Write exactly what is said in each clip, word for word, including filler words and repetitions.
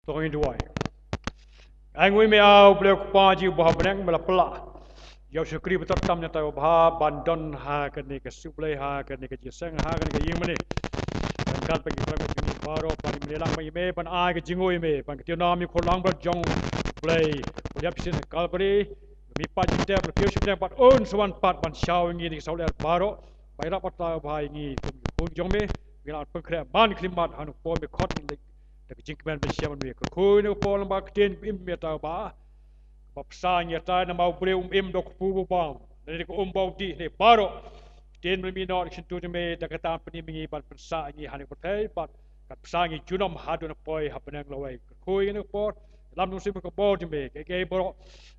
To ngin duwai. Ai nguh ïa me, ah, U Blei U Kpa jong ngi uba ha bneng, me la pynlah ïa u shakri ba tyrtam ïa uta u babha ban don ha kane ka shuh Blei, ha kane ka jingïaseng, ha kane ka ïing mane. Ban kan pat ki para bangeit baroh, ban ïa me lang, ban ïa me, ban ai ka jingnguh ïa me, ban ka ktien nam ïa ka khun langbrot jong U Blei, u ïap shisien ha Kalbari. Me pat jingtep, me kiew shipteng pat un sa wan pat ban shaw ïa ngi, ngi saw lyer baroh. Ba ïarap bad thaw bha ïa ngi kum ki khun jong me, ngi la pynkhreh man khlieh mat, ha kane ka por me khot ngi leit da ka jingkmen ban shem ïa me. Kyrkhu ïa kane ka por lyngba ka ktien ba im me, thaw bha. Ba pynshai ïa ngi, thaw namar u briew um im da u kpu ba u bam, lane da ka um ba u dih, ne baroh. Ktien ba me noh da ka shyntur jong me, da kata pynim ïa ngi ban pynsah ïa ngi ha kane ka pyrthei, bad kan pynshai ïa ngi junom haduh na poi ha bneng lawei. Kyrkhu ïa kane ka por, ïalam jong u Mynsiem Bakhuid jong me, kaei kaei baroh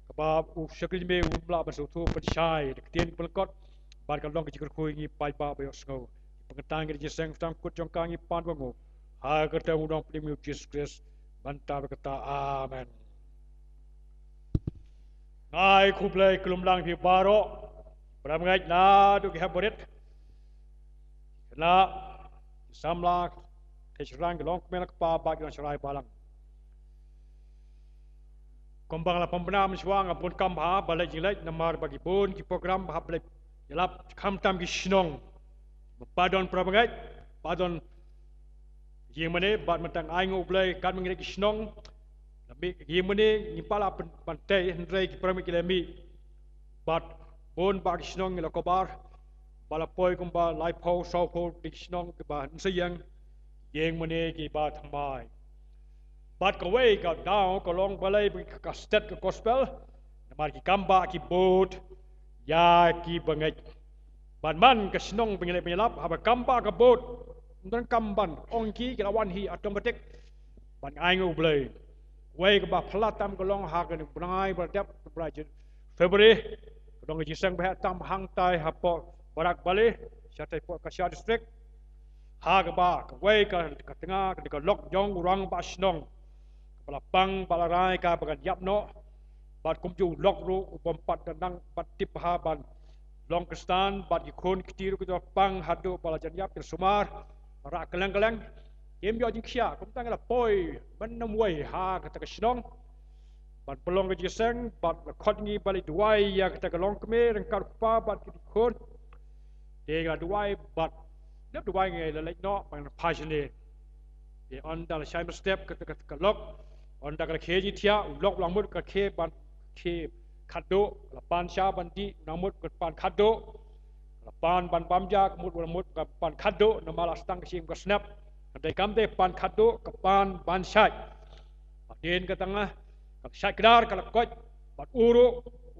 kaba u shakri jong me um lah ban sngewthuh, pynshai da ka ktien ba lyngkot, bad kan long ka jingkyrkhu ïa ngi paidbah ba ïohsngew. Pynkyntang ïa ka jingïaseng, tang kut jong ka ngi pan bad nguh ha ka kyrteng u Nongpynim jong ngi u Jisu Khrist, ban tang kata. Amen. Nga ai khublei khlem lang ïa phi baroh, para bangeit naduh ki hep barit, khynnah, ki samla, ki shynrang, ki longkmie longkpa, bad ki nongsharai balang. Kumba nga la pynbna mynshuwa, nga bun kam bha ban leit jingleit namar ba ki bun ki program ba hap leit ïalap khamtam ki shnong. Ba don para bangeit, ba don ïing mane, bad mynta nga ai nguh U Blei katba ngi leit ki shnong. La mih ïing mane, ngim pat lah pyn-, ban tei hynrei ki para bangeit ki la mih. Bad bun bah ki shnong ngi la cover, ba la poi kumba laiphew sawphew tylli ki shnong kiba nongshong ïing mane kiba thymmai. Bad kawei ka daw ka long balei ba ka stet ka gospel, namar ki kam bah ki bud ïa ki bangeit. Bad man ka shnong ba ngi leit ban ïalap, haba kam bah ka bud, ym don kam ban ong ki, ki la wan hi automatic. Bad nga ai nguh U Blei. Kawei kaba phylla tam ka long ha kane ka bnai ba la dep, ka bnai February, ka don ka jingïaseng ba heh tam hangtai hapoh Barak Valley, shatai hapoh Kashia District. Ha kaba kawei ka, ka tnga, ka dei ka lok jong u rangbah shnong, kaba la pang bad la rai ka ba kan ïap noh. Bad kumjuh u lok ruh u bym pat da nang bad tip bha ban long Khristan, bad ki khun ki kti ruh ki da pang haduh ba la jan ïap, ki la sumar, rah kylleng kylleng. Kim ïoh jingkhia, kumta ngi la poi mynnym wei ha kata ka shnong ban pynlong ka jingïaseng, bad la khot ngi ban leit duwai ïa kata ka longkmie ryngkat u kpa bad ki khun. Te ngi la duwai bad, lep duwai ngi la leit noh ban phai shane. Te ynda la shai mynstep kata ka, ka lok, ynda ka la khie jingthiah, u lok u la mut ka khie ban khie khatduh, la pan sha ban dih, u la mut ka pan khatduh, la pan ban bam ja, ka mut u la mut ka pan khatduh, namar la sdang ka shim ka snep. Hynrei kam dei pan khatduh, ka pan ban shait. Hadien kata nga, ka la shait kdar, ka la koit, bad u ruh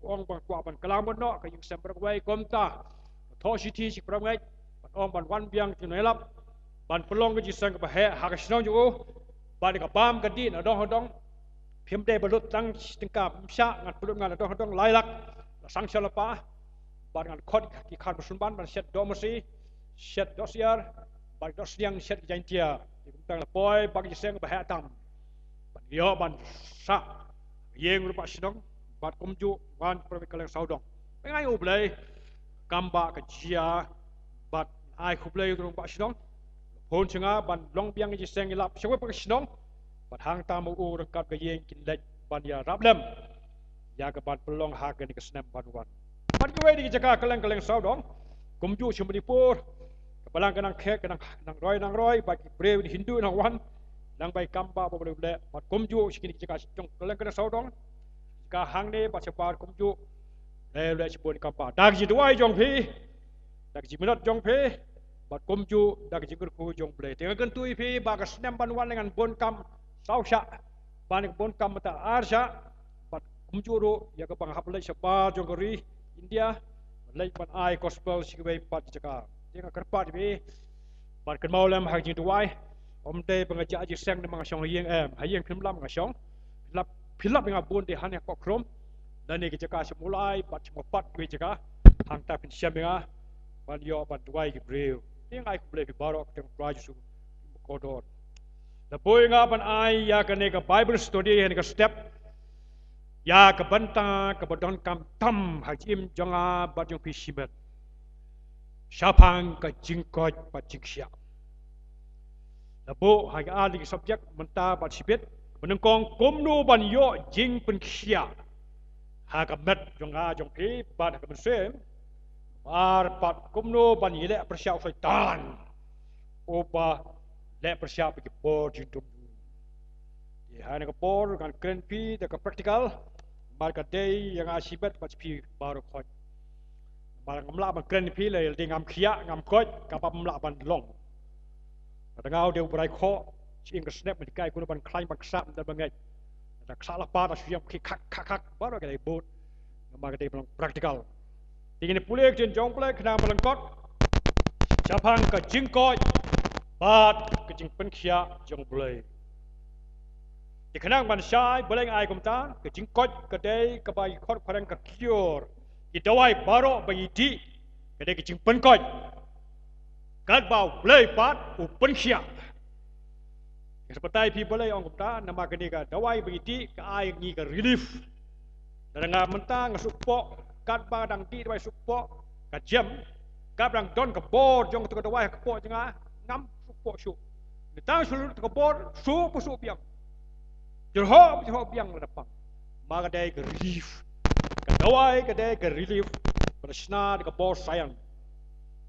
u ong ban kwah ban kylla mut noh, ka ïing sem baroh kawei, kumta ka thoh shithi sha ki para bangeit, ban ong ban wan biang ki nongïalap ban pynlong ka jingïaseng kaba heh ha ka shnong jong u. Bad ka bam ka dih na dong ha dong, phim dei ba lut tang shi tyngka, phim shah, ngan pynlut, ngan na dong ha dong lai lak la sanction lypa. Bad ngan khot ki khar ba sumban ban shet doh masi, shet doh syiar, bad doh sniang, shet ki Jaintia. Te kumta la poi bad ka jingïaseng ba heh tam. Ban ïoh ban sah ïing rangbah shnong, bad kumjuh wan ki para bangeit kylleng sawdong. Nga ai nguh U Blei, kam bah ka jia, bad ai khublei u rangbah shnong. Phone sha nga ban long biang ka jingïaseng ïalap sha kawei pat ka shnong, bad hangta ma u ryngkat ka ïing kin leit ban ïarap lem ïa ka ban pynlong ha kane ka snem ban wan. Bad kiwei de ki jaka kylleng kylleng sawdong, kumjuh sha Manipur, ka balang ka nang khet, ka nang, nang roi, nang roi, bad ki briew Hindu nang wan, nang bai kam bah ba U Blei u leh, bad kumjuh sha kine ki jaka jong kylleng kylleng sawdong, jaka hangne bad shabar kumjuh, leh leh shibun kam bah. Da ka jingduwai jong phi, da ka jingminot jong phi, bad kumjuh da ka jingkyrkhu jong U Blei. Te nga kyntu ïa phi ba ka snem ban wan ngan bun kam saw shah, ban bun kam mynta ar shah, bad kumjuh ruh ïa kaba nga hap leit shabar jong ka ri India, leit ban ai gospel sha kiwei pat ki jaka. Te nga kyrpad ïa phi ban kynmaw lem ha ka jingduwai. Ym dei ba nga jah jingïaseng namar nga shong ha ïing, em, ha ïing phim lap nga shong. Phi lap, phi lap ïa nga bun de hangne ha Kokhrum, lane ki jaka sha Mawlai bad sha Mawpat, kiwei jaka. Hangta phin shem ïa nga ban ïoh ban duwai ki briew. Te nga ai khublei ïa phi baroh ha ka kyrteng U Trai Jisu ba kordor. La buh ïa nga ban ai ïa kane ka Bible study ha kane ka step, ïa ka bynta kaba donkam tam ha ka jingim jong nga bad jong phi shimet, shaphang ka jingkoit bad jingkhiah. La buh ha ki ar tylli ki subject, mynta bad shibit. Ba nyngkong, kumno ban ïoh jingpynkhiah ha ka met jong nga jong phi bad ha ka mynsiem. Ar pat, kumno ban ïaleh pyrshah u Soitan uba leh pyrshah bad ki bor jingdum. Te ha kane ka por ngan kren phi da ka practical, namar ka dei ïa nga shibit bad phi baroh khoit. Namar ngam lah ban kren phi lada ngam khiah, ngam koit, kaba ym lah ban long. Lada nga u dei u brai khoh, shi ïing ka snep, ma dei kai kumno ban khlaiñ ban ksap, da ban ngeit. Lada khlad la pat, da shu ïam khik khak khak khak, baroh ka dei bud. Namar ka dei ban long practical. Te ngin pule ka ktien jong U Blei khnang ba lyngkot shaphang ka jingkoit bad ka jingpynkhiah jong U Blei. Te khnang ban shai balei nga ai kumta, ka jingkoit ka dei kaba ki khot phareng ka cure. Ki dawai baroh ba ngi dih ka dei ka jingpynkoit. Katba U Blei pat u pynkhiah. Nga sa batai phi balei ong kumta, namar kane ka dawai ba ngi dih ka ai ngi ka relief. Lada nga mynta nga shu kpoh, katba dang dih dawai shu kpoh, ka jem, katba dang don ka bor jong katu ka dawai ha ka kpoh jong nga, ngam shu kpoh shuh. Ngi tang shu lut ka bor, shu pa shu biang. Jyrhoh pa jyrhoh biang lada pang. Namar ka dei ka relief. Ka dawai ka dei ka relief. Ba la shna da ka bor saian.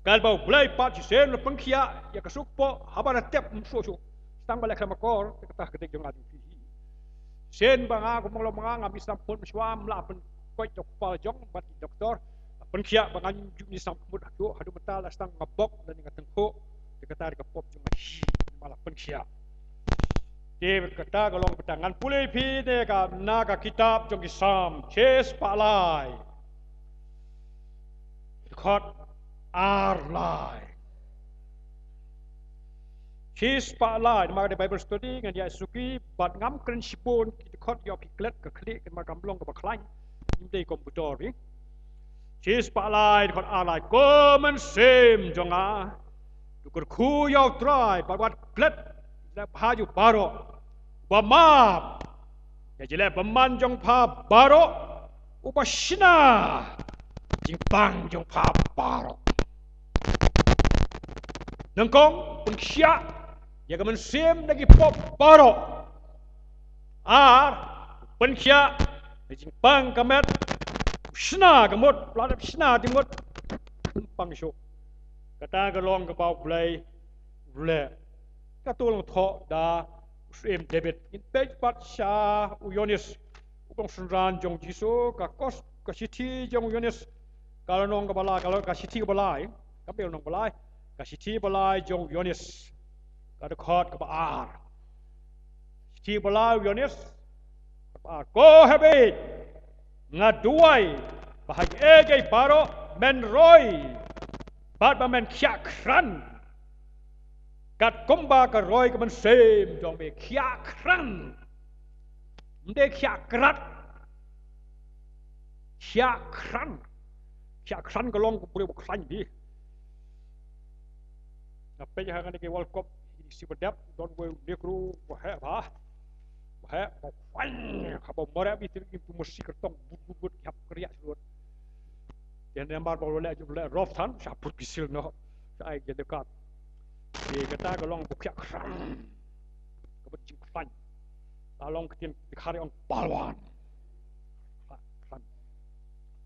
Katba U Blei pat shisien u la pynkhiah ïa ka shu kpoh, haba la tep ym shuh shuh. Tang ba leh khlem akor, te kata ka dei jong nga jong phi. Shisien ba nga kum u long ba nga ngam mih snam khmut mynshuwa, ym lah pynkoit da u kpa jong bad ki doktor. Pynkhiah ba ngan ju mih snam khmut haduh, haduh mynta la sdang nga bok lane nga tyngkhuh. Te kata ka pop jong nga hi, namar la pynkhiah. Te kata ka long kata, ngan pule phi ne ka na ka kitab jong ki Salm shispah lai, dkhot ar lai. Shispah lai, namar ka dei Bible study, ngan ïa suki bad ngam kren shibun ki dkhot, ïoh phi klet ka khlieh, namar kam long kaba khlaiñ. Ngim dei computer hi. Shispah lai, dkhot ar lai. Ko mynsiem jong nga, to kyrkhu ïa U Trai bad wat klet, leh bha ïa u baroh. Uba map ïa ki leh bymman jong pha baroh, uba shna jingpang jong pha baroh. Nyngkong, pynkhiah ïa ka mynsiem na ki pop baroh. Ar, pynkhiah ïa ka jingpang ka met, shna ka mut, la dep shna ka mut, pang shuh. Kata ka long kaba U Blei u leh. Kato long thoh da u syiem David. Ngin peit pat sha u Ïoannis, u nongsynran jong u Jisu, ka kos, ka shithi jong u Ïoannis, ka lynnong kaba lai, ka, ka shithi kaba lai, kam dei lynnong ba lai, ka shithi ba lai jong u Ïoannis, ka dkhot kaba ar. Shithi ba lai u Ïoannis, kaba ar. Ko hep ïeit, nga duwai ba ha kiei kiei baroh men roi bad ba men khiah khrang, kat kumba ka roi ka mynsiem jong me. Khiah khrang. Ym dei khiah krat. Khiah khrang. Khiah khrang ka long ka briew ba khlaiñ bha. Nga peit ha kane ka World Cup, ki dei shi ba dep, don uwei u Negro ba heh bha. Ba heh, ba khlaiñ, haba mareh bha te ki pynmasi kyrtong, but, but, but, ki hap kyrïah shuh lut. Te namar ba u leh, u leh rough than, sha put ki seal noh, sha ai yellow card. Te kata ka long ba khiah khrang. Kaba jingkhlaiñ. Ka long ka ktien Dkhar ong palwan. Khlaiñ.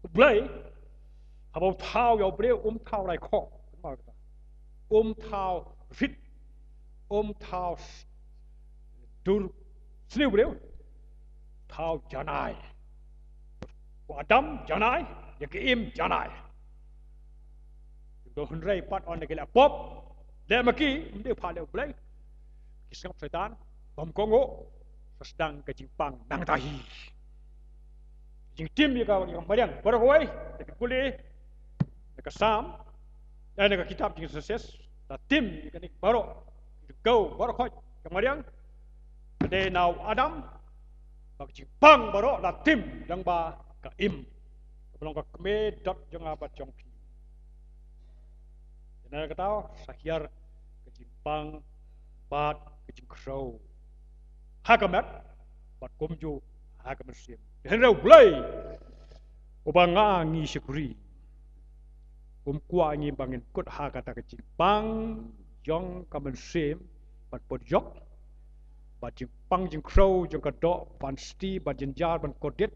U Blei, haba u thaw ïa u briew, um thaw raikhoh. Kynmaw kata. Um thaw rit. Um thaw s-, dur sniew briew. Thaw janai. U Adam janai, ïa ka Im janai. Don hynrei pat, ynda ki leh pop, leh ma ki, ym dei phah leh U Blei. Ki sngap Soitan, bym kohnguh, sa sdang ka jingpang nangta hi. Jingtim ïa ka, ïa ka mariang, baroh kawei, da ki pule na ka Salm, eh, na ka kitab Jingjenesis, la tim ïa kane baroh, ki jingkew baroh khoit ka mariang, ka dei na u Adam, ba ka jingpang baroh la tim lyngba ka Im, kaba long ka kmie dot jong nga bad jong phi. Te na kata, sa hiar ka jingpang bad ka jingkhrew ha ka met bad kumjuh ha ka mynsiem. Te hynrei U Blei uba nga ngi shakri, um kwah ngi ba ngin kut ha kata ka jingpang jong ka mynsiem bad pynjot Ba jingpang jingkhrew jong ka doh ban sti, ban jynjar, ban kordit,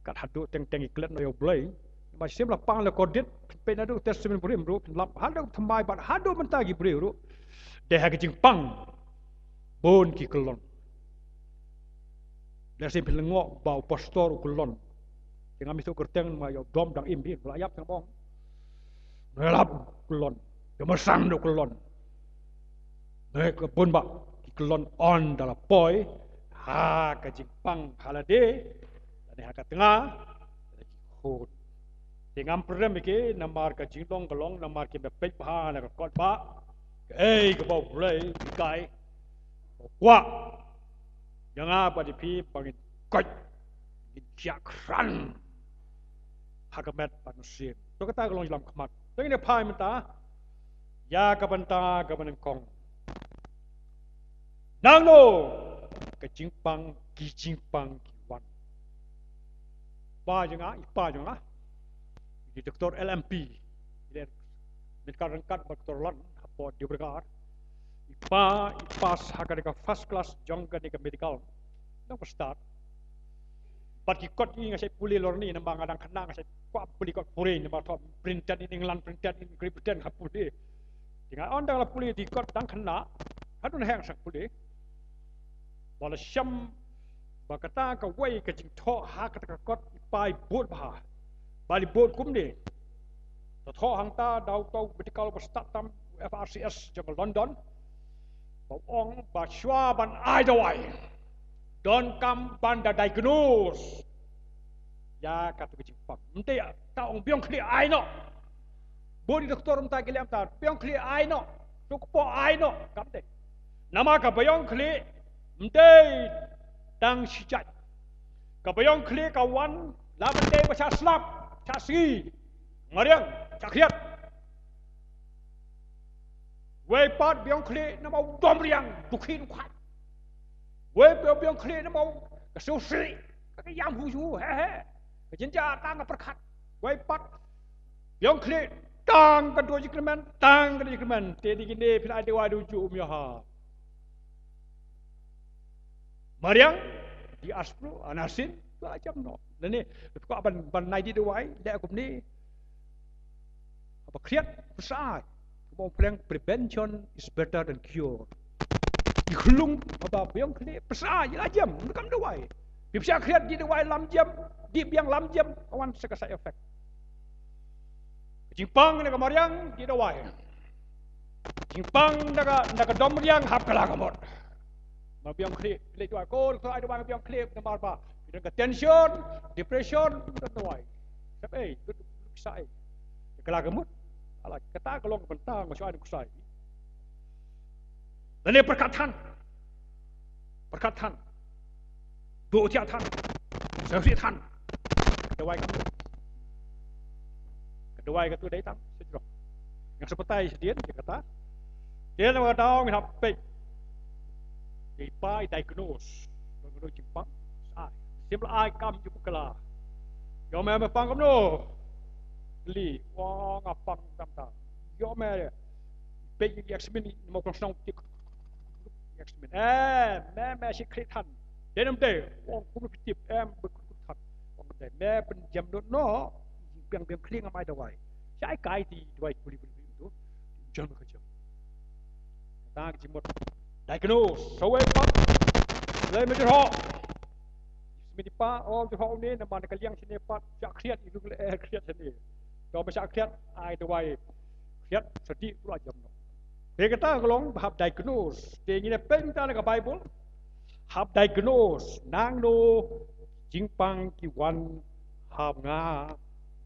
kat haduh teng teng i klet noh ïa U Blei. Namar shisien la pang la kordit, pynpeit naduh Testament Barim ruh, pynlap haduh thymmai bad haduh mynta ki briew ruh. Dei ha ka jingpang bun ki kyllon. Lehse phi lyngngoh ba u pastor u kyllon. Te ngam ithuh kyrteng namar ïa u dom dang im hi, la ïap tang bong. Ngi lap u kyllon. Ïa masang da u kyllon. Ngi ka bun ba ki kyllon yn da la poi ha ka jingpang ha lade, lane ha ka tnga, lane ki khun. Te ngam pyrem ïa ki namar ka jinglong ka long, namar kim da peit bha na ka kot ba kaei kaba U Blei u hikai, u kwah ïa nga bad ïa phi ba ngin koit, ngin jia kyrhan ha ka met bad mynsiem. To kata ka long jinglam khmat. To ngin ïa phai mynta ïa ka bynta kaba nyngkong. Nangno ka jingpang, ki jingpang ki wan? Pa jong nga, i pa jong nga, i Doktor L M P, i leh ryngkat ryngkat bad Doktor Lan hapoh Dewbergar. I pa i pass ha kane ka first class jong kane ka medical. Nang ba stad. Bad ki kot i nga shait pule lor ni, namar nga dang khynnah nga shait kwah pule kot pule, namar thoh printed in England, printed in Great Britain, nga pule. Te nga ong dang la pule te kot dang khynnah, haduh naheng shah pule. Ba la shem ba kata kawei ka jingthoh ha kata ka kot i pa i bud bha. Ba i bud kumne. Te thoh hangta da uto u medical ba stad tam, F R C S jong London. Ba u ong ba shuwa ban ai dawai, donkam ban da diagnose ïa katu ka jingpang. Mynta ïa, ta ong ba ïong khlieh ai noh. Bun i doktor mynta ki leh mynta, ba ïong khlieh ai noh. To kpoh ai noh, kam dei. Namar kaba ïong khlieh ym dei tang shi jait. Kaba ïong khlieh ka wan la ban dei ba shah slap, shah sngi, mariang, shah khriat. Wei pat ba ïong khlieh namar u dom riang, dukhi dukhat. Wei pat ba ïong khlieh namar ka sngewsih, ka ïam hu shu, he he. Ka jynjar tang ka pyrkhat. Wei pat ba ïong khlieh tang ka duh jingkyrmen, tang ka duh jingkyrmen. Te dei kine phi la ai dawai da u juh um ïoh ha. Mariang, di aspro, anasin, la jam noh. Lane, phi kwah ban, ban nai dih dawai, leh kumne. Haba khriat, pyrshah ai. Kumba ong phareng, prevention is better than cure. I khlung haba ba ïong khlieh, pyrshah ai, la jem, ym kam dawai. Phi pyrshah khriat, dih dawai lam jem, dih biang lam jem, ka wan sa ka side effect. Jingpang na ka mariang, dih dawai. Jingpang na ka, na ka dom riang, hap kylla ka mut. Ba ïong khlieh, leit dawai, ko, ko ai dawai ba ïong khlieh, namar ba phi don ka tension, depression, don dawai. Sep ei, lut, lut sa ei. Kylla ka mut. Ala, kata ka long ka bynta nga shu ai da u ksai. Lane pyrkhat than. Pyrkhat than. Duh thiah than. Sngewsih than. Ka dawai ka mut. Ka dawai katu dei tang shajrong. Nga shu batai shadien ïa kata. Te namar kata ngin hap peit. Ïa i pa i diagnose. Diagnose jingpang. Sa ai. Sim la ai kam jingpang kylla. Ïoh me me pang kumno? Kylli. Wa nga pang tam tam. Ïoh me. Peit ïa i examine, i mo kong shnong tik. Examine. Eh, me, me shi khlieh than. Dei ne ym dei? Ong kumno phi tip, em, ba khlieh than. Ong dei, me pynjem lut noh, biang biang khlieh ngam ai dawai. Shi ai kai ti dawai kuli kuli kuli tu. Jem ka jem. Tang ka jingmut. Diagnose, sa wei pat. Lei me jyrhoh. Examine i pa, oh, jyrhoh une, namar ka liang shane pat, shah khriat, i rung le, eh, khriat shane. To ba shah khriat, ai dawai. Khriat, sa dih, pura jem noh. Te kata ka long ba hap diagnose. Te ngin ïa peit mynta na ka Bible. Hap diagnose nangno jingpang ki wan ha nga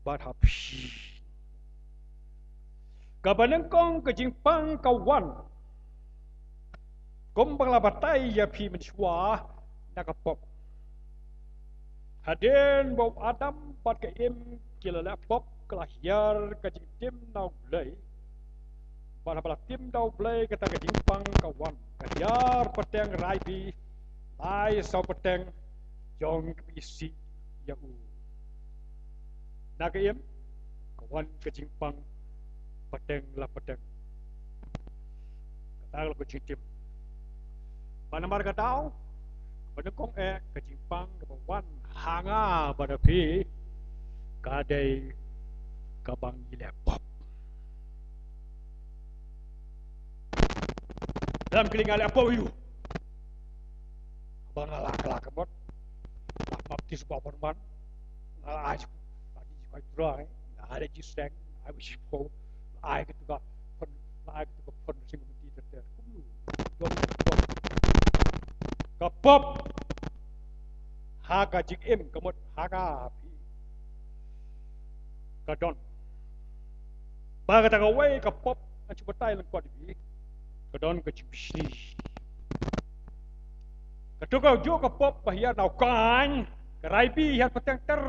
bad ha phi. Kaba nyngkong ka jingpang ka wan. Kumba nga la batai ïa phi mynshuwa na ka pop. Hadien ba u Adam bad ka Im ki la leh pop, ka la hiar ka jingtim na U Blei. Bad haba la tim da U Blei kata ka jingpang ka wan. Ka hiar pateng rai bi, lai saw pateng jong kiba isih ïa u. Na ka Im ka wan ka jingpang pateng la pateng. Kata ka long ka jingtim. Ba namar ka daw ba nyngkong eh, ka jingpang kaba wan ha nga bad ha phi ka dei kaba ngi leh pop. Lem kylli nga leh pop ïa u. Ba nga la kylla ka mut, la baptis ba ban man, nga la ai sha ka, ka dei ka Trai, nga la ai da jingseng, nga la ai ba shiphew, nga la ai katu ka phone, nga la ai katu ka phone sing mynta ter ter. Kumno? Dong ka pop. Ka pop ha ka jingim ka mut ha nga ha phi ka don ba kata kawei ka pop, ngan shu batai lyngkot ïa phi. Ka don ka jingbishni. Kato kajuh ka pop ba hiar na u kaiñ, ka raibi hiar pateng ter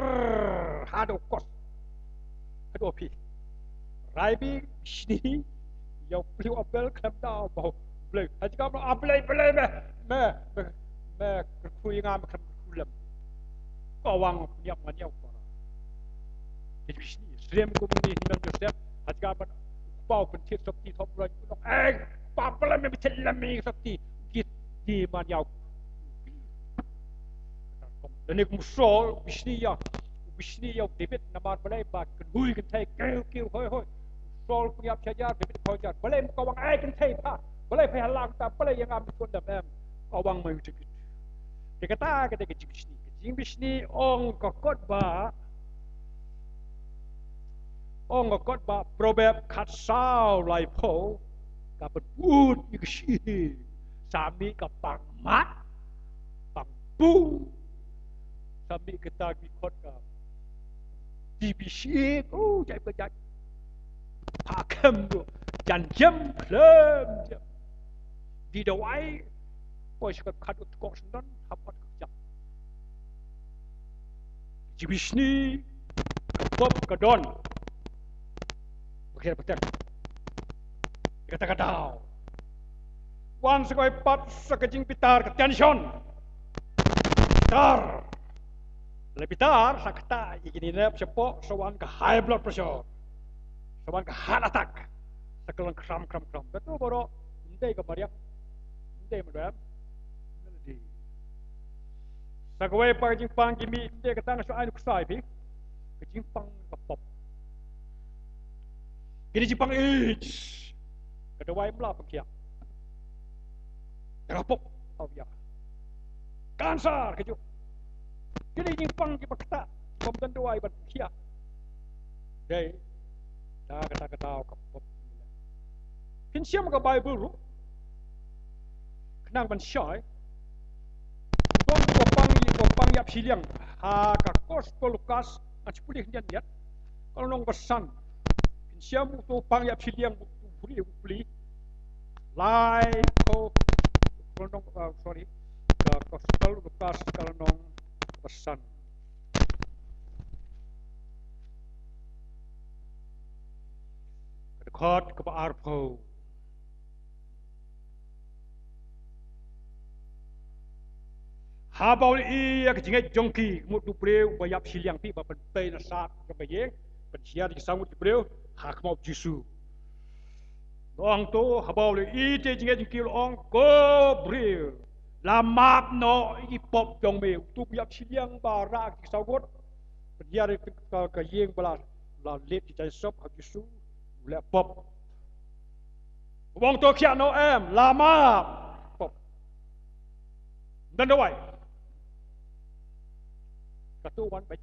haduh u kos, haduh phi. Raibi, bishni ïa u pli u Abel khlem da ba u Blei. Ha jaka ba, ah, Blei, Blei, me, me, me, me kyrkhu ïa nga, me khlem kyrkhu lem. Ko Wang, pynïap ngan ïa u para. Ka jingbishni. Syriem kum ngi hynmen Joseph, ha jaka ba u kpa u pynthied sopti, thok broi, u ong, eh, pa, Blei, me thied lem ïa sopti. Git di man ïa u. Lane kum u Saul, u bishni ïa, u bishni ïa u David namar balei ba kynhun kynthei kiew kiew hoi hoi. U Saul pynïap shi hajar, David khaw hajar. Balei Ko Wang ai kynthei pha? Balei pha ïalang ta? Balei ïa nga, me thied lem em? Ko Wang, ma ïa u David. Te kata ka dei ka jingbishni. Ka jingbishni, ong ka kot ba, ong ka kot ba Proverb khatsaw laiphew, ka pynbud ïa ka shi. Sa mih ka pang mat, pang bun. Sa mih kata ki khot ka D B C, oh, jait ba jait. Ha khlem do jan jem, khlem jem. Dih dawai, poi sha ka khat u tkok syndon, hap ot ka kjak. Jingbishni, ka pop ka don. Bakhiah pateng. Kata ka daw. Wan sa kawei pat sa ka jingbitar, ka tension. Bitar. La bitar, sa kata ïa kine nep shapoh, sa wan ka high blood pressure. Sa wan ka heart attack. Sa ka long khram, khram, khram. Katu baroh, ym dei ka mariang. Ym dei madam. Ym dei. Sa kawei pat ka jingpang ki mih, ym dei kata nga shu ai nuksa ïa phi. Ka jingpang ka pop. Kine jingpang AIDS. Ka dawai ym lah pynkhiah. Ka pop, oh ïa. Cancer, kajuh. Kine jingpang kiba ktah, bym don dawai ban pynkhiah. Dei da kata ka daw ka pop. Phin shem ka Baibl ruh. Khnang ban shai. Uto u pang, u pang ïap shiliang ha ka Gospel Lukas, ngan shu pule khyndiat khyndiat. Ka lynnong ba san. Phin shem uto u pang ïap shiliang, u briew u pli. Lai ko, ka lynnong, ah, sorry. Ka Gospel Lukas ka lynnong ba san. Ka dkhot kaba arphew. Haba u la ïohi ïa ka jingngeit jong ki, ka mut u briew ba ïap shiliang, phi, ba pynpei na sat jong ka ïing, pynhiar ïa ki saw ngut ki briew ha khmat u Jisu. U la ong to, haba u la ïohi ïa ka jingngeit jong ki, u la ong, ko briew, la map noh ïa ki pop jong me. Uto u ïap shiliang ba rah ki saw ngut, pynhiar ïa ka, ka ïing ba la, la leit ki jaiñsop ha u Jisu, u leh pop. U ong to khiah noh em, la map. Pop. Ym don dawai. Kato wan beit.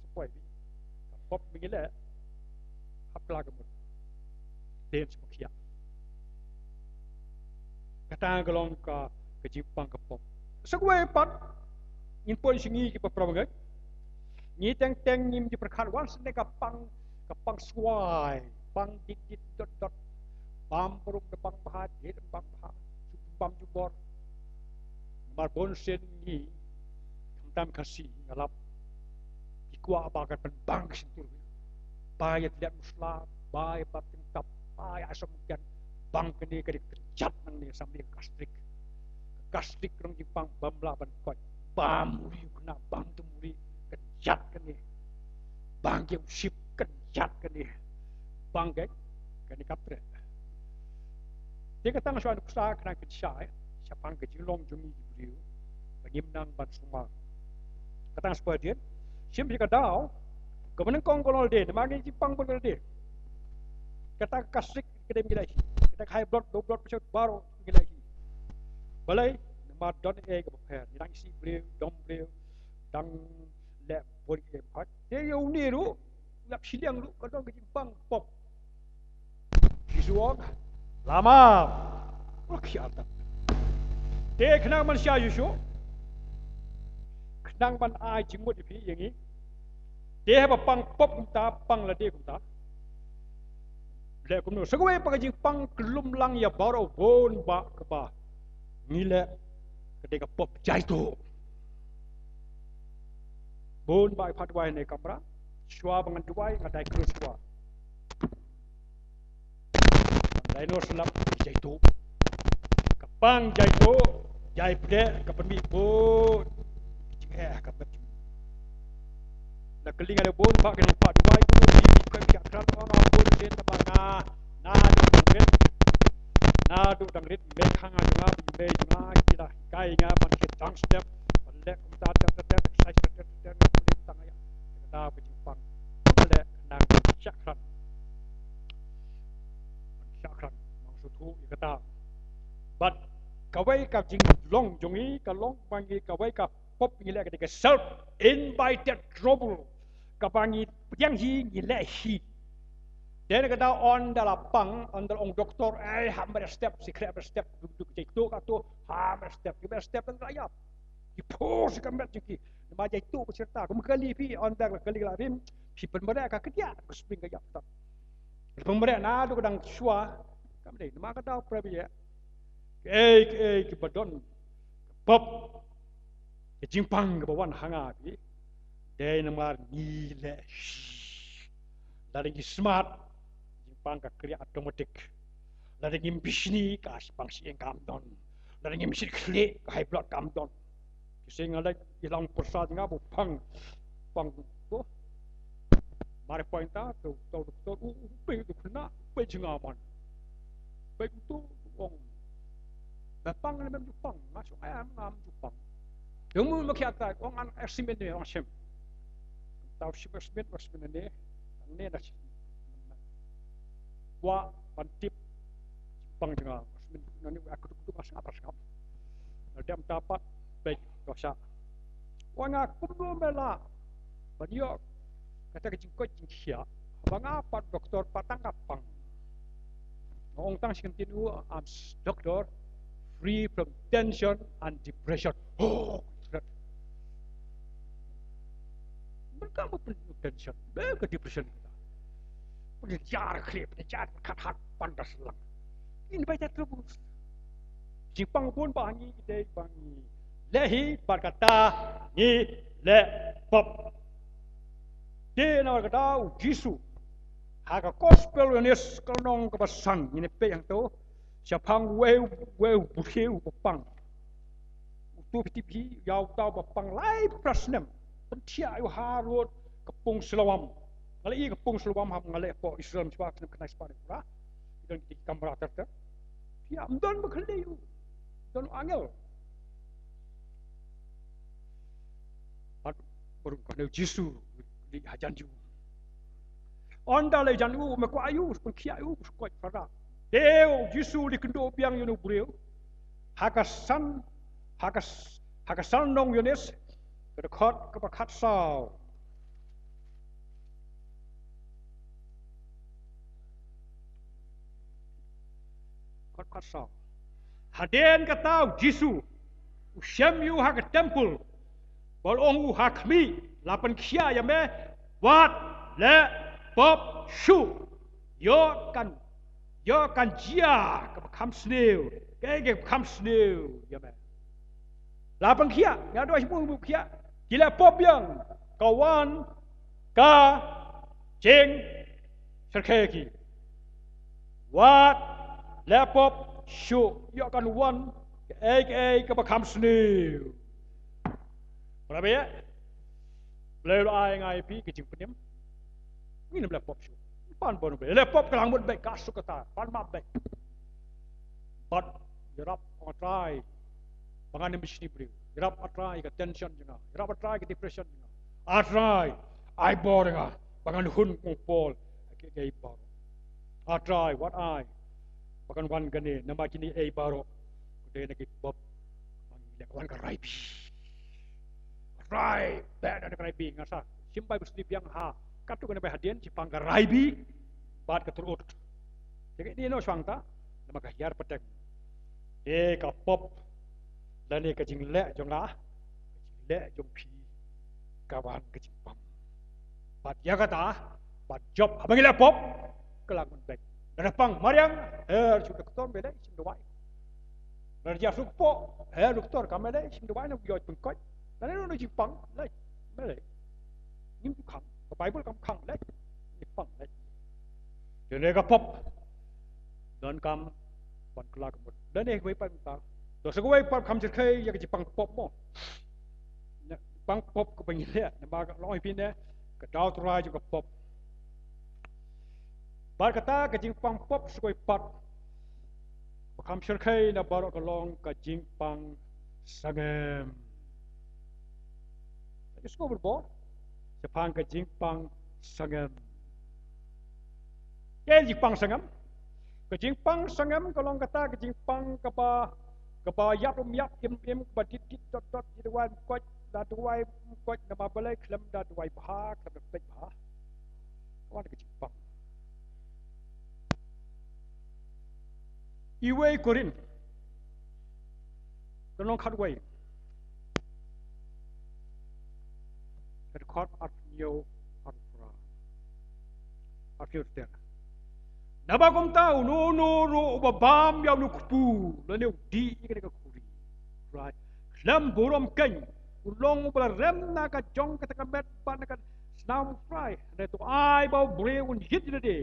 Sa poi beit. Ka pop ba ngi leh, hap kylla ka mut. Te sa poi khiah. Kata ka long ka, ka jingpang ka pop. Sa kawei pat, ngin poi sha ngi kiba para bangeit. Ngi teng teng ngim ju pyrkhat wan sha kane ka pang, ka pang swai, pang dit dit dot dot. Bam briew da bang bha, dit da bang bha, shu bam jubor. Namar bun sien ngi, khamtam Khasi nga lap, ki kwah ba kan pynbang ka shyntur, ba ïa tylliat musla, ba ïa bam tyngtap, ba ïa ai sop mungkian, bang kane ka dei ka kynjat nangne, samli ka gastric. Ka gastric ka long jingpang bym lah ban koit. Bam uri u khynnah, bam tum uri, kynjat kane. Bang ïa u ship, kynjat kane. Bang ïa kane ka treh. Te kata nga shu ai nuksa khnang phin shai. shaphang ka jinglong jong ngi ki briew ba ngim nang ban sumar. Kata nga sngewbha ïa phi, shim phi ka daw kaba nyngkong ka long lade, namar ngi jingpang bun ka lade. Kata ka gastric ka dei ngi la hi, kata ka high blood, low blood pressure baroh ngi la hi. Balei? Namar don ei kaba pher, ngi dang isih briew, dom briew, dang leh bun ki ei ba pher. Te ïa une ruh, ïap shiliang ruh ka don ka jingpang pop. Jisu ong, la map. Ula khia ta. Te khnang ban shah Jisu, khnang ban ai jingmut ïa phi ïa ngi, te haba pang pop kumta, pang lade kumta, leh kumno? Sa kawei pat ka jingpang kyllum lang ïa baroh, bun bah kaba ngi leh ka dei ka pop jaituh. Bun bah i phah duwai ne kamra, shuwa ba ngan duwai nga dai klur shuwa. Dai noh slap jaituh. Ka pang jaituh, jai pdeng, ka pynmih bun jingeh ka met. Na kylli nga da bun bah ki nongphah duwai, kumno phi, phi kwah phi ïa krat, ong nga bun sien, namar nga naduh dang rit, naduh dang rit, met ha nga jong nga, ba i mei jong nga ki la hikai nga ban kit dang step, ban leh kumta ter ter ter, exercise ter ter ter, nga pynlong tang ïa kata ka jingpang. Nga leh khnang ban shah krat, ban shah krat, ban sngewthuh ïa kata. Bad kawei ka jinglong jong ngi ka long ba ngi, kawei ka pop ngi leh ka dei ka self invited trouble, kaba ngi pdiang hi, ngi leh hi. Dei na kata ynda la pang, ynda la ong doktor, ei, hap met step, sikhreh met step, duk duk jaituh kato, hap met step, ki met step tang ka ïap. Ki pur shi ka met jong ki. Namar jaituh ba shirta, kum kali phi, ynda la kali la rim, phi pynmareh ka kdiah, ka spring ka ïap ta. Pynmareh naduh ka dang shuwa, kam dei, namar ka daw pra bia. Kaei kaei kaba don, ka pop, ka jingpang kaba wan ha nga phi, dei namar ngi leh hi. Lada ngi smat, jingpang ka kriah automatic. Lada ngim bishni, ka pang shyieng kam don. Lada ngim shit khlieh, ka high blood kam don. Ki seng nga leh i long pyrsa nga ba pang, pang ko. Mare point ta, to, to, to, u, u, pe tu kena, pe jinga man. Pe tu, ong. Ba pang ne mem ju pang, nga shu ai am ngam ju pang. Dong mu ma khia ta, ong an estimate ne, ong shem. Tau shim estimate, estimate ne, ne na shim. Wa ban tip pang jong nga, estimate na ni, aku tu, tu, mas ngap, mas ngap. Na dem ta pat, pek, dosa. Wa nga kumno me la ban ïoh kata ka jingkoit jingkhiah, ba nga pat doktor pat tang ka pang. Nga ong tang shi kyntien u, I'm s-, doctor free from tension and depression. Oh, that. Mynta ka pyn tension, ba ka depression kata. Pynjar khlieh, pynjar khat hat, pyndas lang. Ini ba ïa trouble. Jingpang bun ba ngi ki dei ba ngi leh hi, bad kata ngi leh pop. Te namar kata u Jisu, ha ka Gospel Ïoannis ka lynnong kaba san, ngin ïa peit hangto, shaphang uwei, uwei u briew uba pang. Uto phi tip hi, ïa uta uba pang laiphew phra snem. Pynthiah ïa u harud ka pung Siloam. Nga la ïohi ka pung Siloam haba nga leit hapoh Israel mynshuwa, ka snem khyndai spah hynriew phra. Ki don ki kamra ter ter. Phi ïa, ym don ba khlei u. Don u angel. Bad baroh kane u Jisu u leit hajan jong u. Ynda leit hajan u, me kwah ïa u, pynkhiah ïa u, u koit para. Te u Jisu u leit kynduh biang ïa une u briew. Ha ka san, ha ka s-, ha ka san lynnong Ïoannis, ka dkhot kaba khatsaw. Dkhot khatsaw. Hadien kata u Jisu u shem ïa u ha ka templ, bad u ong u ha khmih, la pynkhiah ïa me, wat leh pop shuh. Ïoh kan, ïoh kan jia kaba kham sniew, kaei kaba kham sniew ïa me. La pynkhiah, nga dei shu pynkhiah. Ki leh pop biang, ka wan ka jingshyrkhei ki. Wat leh pop shuh, ïoh kan wan kaei kaei kaba kham sniew. Para bangeit, Blei u la ai nga ïa phi ka jingpynim. Ngin ym leh pop shuh. Pan bun u Blei. Leh pop ka la mut beit, ka suk kata, pan map beit. Bad ïarap ong Trai. Ba ngan ym bishni briew. Ïarap A Trai ïa ka tension jong nga. Ïarap A Trai ïa ka depression jong nga. A Trai, ai bor ïa nga ba ngan hun kum u Paul ha kiei kiei baroh. A Trai, wat ai ba kan wan kane namar kine ei baroh ka dei na ki pop ba ngi leh, ka wan ka rai bi. Rai, bad na ka rai bi, nga sa shim Bible study biang ha katto katne ba hadien shaphang ka rai bi bad ka turut. Te ka dei noh shwa ngta, namar ka hiar pateng. Te ka pop lane ka jingleh jong nga, ka jingleh jong phi, ka wan ka jingpang. Bad ïa kata, bad Job haba ngi leh pop, ka la ngun beit. Lada pang mariang, her shu doktor, me leh shim dawai. Lada jia shu kpoh, her doktor, kam leh shim dawai, na ïoh pynkoit. Lada ruh na jingpang, leh, me leh. Ngim ju khang, ka Bible kam khang leh, ngi pang leh. Te ne ka pop donkam ban kylla ka mut. Lane kawei pat mynta, to sa kawei pat kham shyrkhei ïa ka jingpang pop mo. Na pang pop kaba ngi leh, namar ka long ïa phi ne ka daw Trai jong ka pop. Bad kata ka jingpang pop sa kawei pat ba kham shyrkhei na baroh ka long ka jingpang sangem. Ka jingpang pop shaphang ka jingpang sangem. Ka jingpang sangem, ka jingpang sangem ka long kata ka jingpang kaba, kaba ïap ym ïap, im im, kaba dit dit dot dot, dit dawai ym koit, la dawai ym koit, namar balei? Khlem da dawai bha, khlem da peit bha. Ka wan ka jingpang. Iwei Korinth, ka lynnong khatwei, ka dkhot arphew, arphew phra, arphew ter. Naba kumta uno uno ruh uba bam ïa une u kpu lane u dih ïa kane ka khuri Trai khlem burom keiñ, u long uba la rem na ka jong kata ka met bad na ka snam u Trai. Hynrei to ai ba u briew un ïit ïa lade.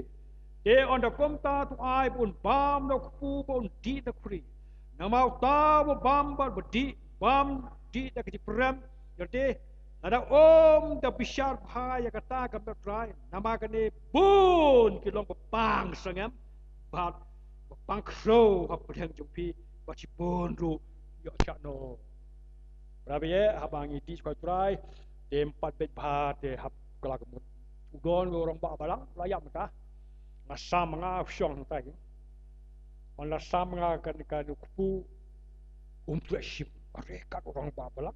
Te ynda kumta to ai ba un bam na u kpu ba un dih na khuri. Namar uta uba bam bad uba dih, bam dih da ka jingpyrem. Ïa lade, lada um da bishar bha ïa kata ka met Trai, namar kane bun ki long ba pang sangem bad ba pang khrew ha pdeng jong phi, bad shibun ruh ïoh shah noh. Para bangeit, haba ngi dih sha u Trai, te ym pat beit bha, te hap kylla ka mut. U don u rangbah balang la ïap mynta. Nga sam nga shong hangtai. Ynda la sam nga ka, ka u kpu, um treh shim. Are, kat u rangbah balang,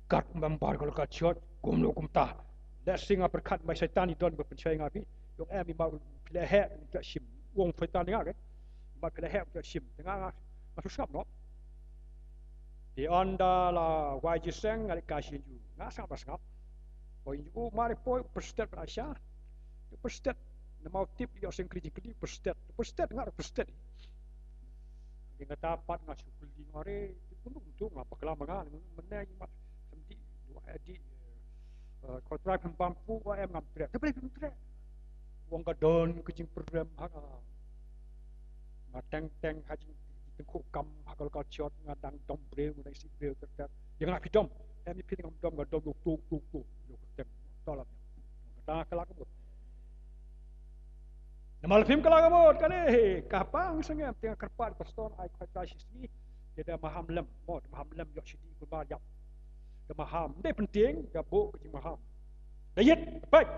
kat u member ka local church, kumno kumta. Lehse nga pyrkhat ba Soitan i don ba pynshoi ïa nga, phi. Ïoh em, i mat phi lehheh um treh shim. U ong Soitan ïa nga, ke, i mat phi lehheh um treh shim. Te nga, nga, nga shu sngap noh. Te ynda la wai jingïaseng, nga leit kai sha ïing jong u. Nga sngap ba sngap. Poi ïing jong u, mar poi u pyrstet bad Aisha. U pyrstet, namar u tip ïoh seng kli jingkli, u pyrstet. U pyrstet, nga u pyrstet. Te nga, kata pat nga shu kylli, nga re, te kumno kumto, nga bakla ma nga, mynne i mat, khlem dih, duwai dih, eh, ko Trai pynbam phi, em, ngam treh. Te balei phim treh? U ong ka don ka jingpyrem ha nga. Nga teng teng ha jing, jingtyngkhuh kam ha ka local church, nga dang dom briew, nga dang isih briew ter ter. Ïa nga phi dom, em, ïa phi ngam dom, nga dom ïa uto uto uto. Ïa uto ter ter. To la, kata nga kylla ka mut. Namar lada phim kylla ka mut, kane, he, ka pang sangem, te nga kyrpad pastor, ai khot Trai shi sngi. Te da maham lem, mo, da maham lem, ïoh shi dih kulmar ïap. Da maham, ym dei pyntieng, da buh ka jingmaham. Da ïit, peit.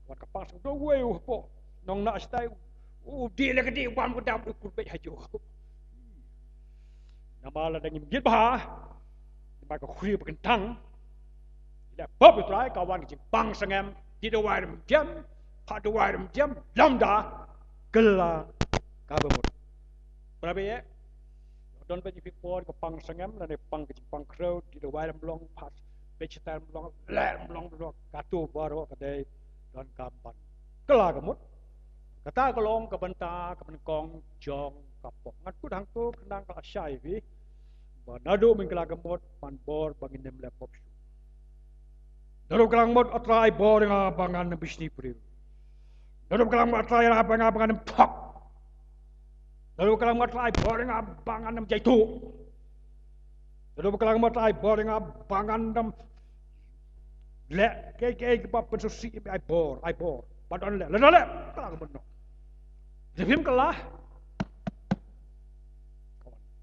Wan ka pang sangem, da uwei u hapoh nong na shatai, u dih leh ka dih, bam ka dam, u kur beit ha juh. Namar lada ngim ïit bha, namar ka khuri ba kyntang, leh pop ïa u Trai, ka wan ka jingpang sangem, dih dawai rem jem, phah dawai rem jem, lymda kylla kaba mut. Para bangeit, don bad jingpynkhuid ka pang sangem, lane pang ka jingpang khrew, dih dawai rem long, phah beit shatai rem long, leh rem long, rem long, kato baroh ka dei donkam ban kylla ka mut. Kata ka long ka bynta, ka bynta nyngkong jong ka pop. Ngan kut hangto khnang ka la shai ïa phi. Ba naduh mynkylla ka mut, pan bor ba ngin ym leh pop shuh. Naduh kylla ka mut, A Trai bor ïa nga ba ngan ym bishni briew. Naduh kylla ka mut, A Trai ïarap ïa nga ba ngan ym thok. Naduh kylla ka mut, A Trai bor ïa nga ba ngan ym jaituh. Naduh kylla ka mut, A Trai bor ïa nga ba ngan ym leh kiei kiei kiba pynsngewsih ïa me, ai bor, ai bor. Ba don leh, lada leh, kylla ka mut noh. Lada phim kylla,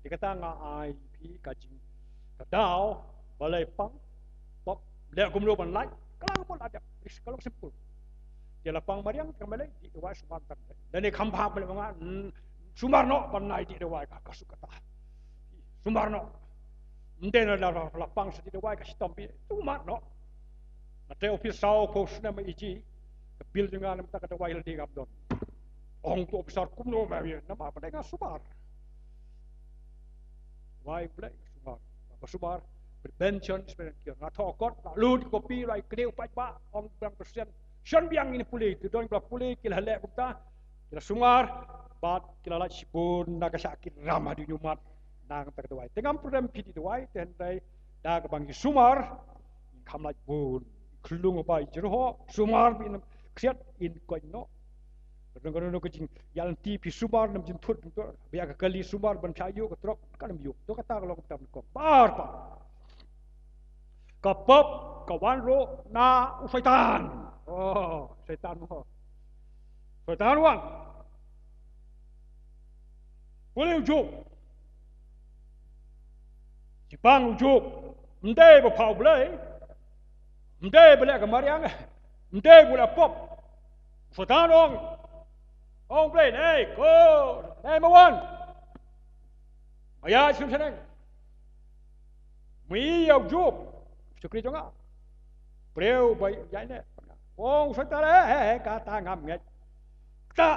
te kata nga ai phi Ka jing, ka daw ba la pang, pop, leh kumno ban lait, ka la ka pop la dep, is ka long simple. Te la pang mariang, ka mele, dih dawai sumar tang. Lane kham bha mele ma nga, mm, sumar noh ban nai dih dawai ka, ka suk kata. Sumar noh. Ym dei na la, la, la pang sa dih dawai ka shitom phi, sumar noh. Nga trei office saw phew snem ha Fiji, ka bill jong nga namar ka dawai la dei ngam don. Ong tu officer kumno ba ïa, namar ba dei nga sumar. Wai Blei sumar. Ba sumar, prevention is better than cure. Nga thoh kot, la lut kopi, la kdew paidbah, ong biang persen. Shen biang ïa ki pule, te don ba pule, ki la leh kumta, ki la sumar, bad ki la lait shibun na ka shakri ram ha dei ñiumat, nangta ka dawai. Te ngam pyrem phi dih dawai, te hynrei da kaba ngi sumar, ngi kham lait bun. Khlung ba ïa jrong ho, sumar ba ïa khriat in koit noh. Ka dang ka dang ka jingïaid lynti phi sumar nam jingthut, ba ïa ka kali sumar ban shah ïoh ka trok, kan ym ïoh. To kata ka long tam kong. Par par. Ka pop ka wan ruh na u Soitan. Oh, Soitan mo. Soitan wan. Pule u Job. Jingpang u Job. Ym dei ba pha U Blei. Ym dei ba leh ka mariang. Ym dei ba leh pop. U Soitan ong. Ong Blei, nei, ko, nei ma wan. Maya shim shaneng. Mih ïa u Job. Shukri jong nga. Briew ba ïaid ne. Ong u Soitan, eh, eh, eh, kata ngam ngeit. Kata.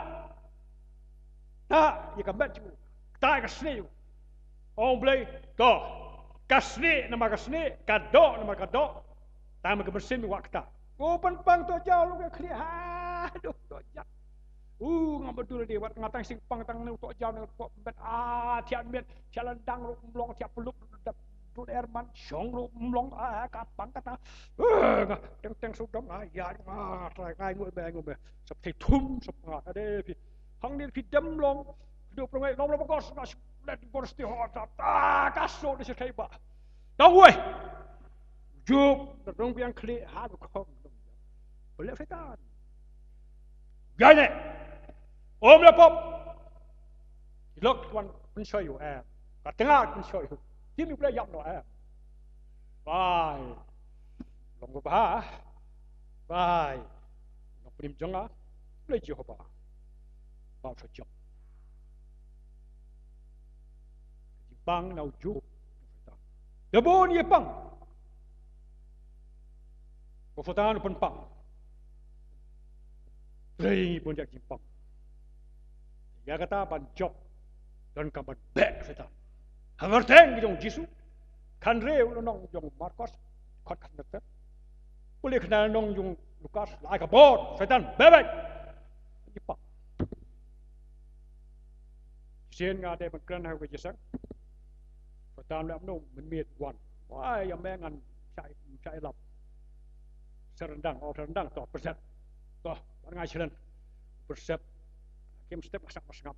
Kata ïa ka met jong u. Kata ïa ka snieh jong u. Ong Blei, to. Ka snieh namar ka snieh, ka doh namar ka doh. Tang ma ka mynsiem u wah kata. U pynpang to jaw long ka khlieh. Haduh to jaw. U ngam ba dur de wat nga tang sing pang tang ne to jaw ne to met, ah, thiah miet, thiah lyndang ruh ym long, thiah pyllup dap dun er man shong ruh ym long, ah, ka pang kata. Eh, nga teng teng sudam nga ïa nga trai ngai ngut be ngut be. Sap thei thum sap nga ade phi. Hangne phi dem long. Phi duk prong ngai long long bakos nga shu let bor sti ho ta. Ta ka so de thei ba. Dong wei. Job, da dong biang khlieh ha du khong. Ba leh Soitan. Gai ne. Ym leh pop. Lok wan pynshoi u em. Ka tnga pynshoi u. Tim u Blei ïap noh em. Bai. Long ba bha. Bai. Long pynïam jong nga. Blei Jehobah. Ba u sa jop. Jingpang na u Job. Da bun ïa pang. Ba u Soitan u pynpang. Trei bun ïa jingpang. Ïa kata ban jop. Don ka ban beh Soitan. Ha kyrteng jong Jisu. Kynriew lynnong jong Markos. Kot ka sngewthuh. Pule khyndai lynnong jong Lukas. Lai ka bor. Soitan beh beh. Jingpang. Sien nga dei ban kren ha ka jingïaseng. Soitan leh kumno mynmiet wan. Wai ïa me ngan shah, shah ïalap. Ser ryndang, oh ser ryndang to pyrset. To ban nga selen. Pyrset. Kim step nga sak mas ngam.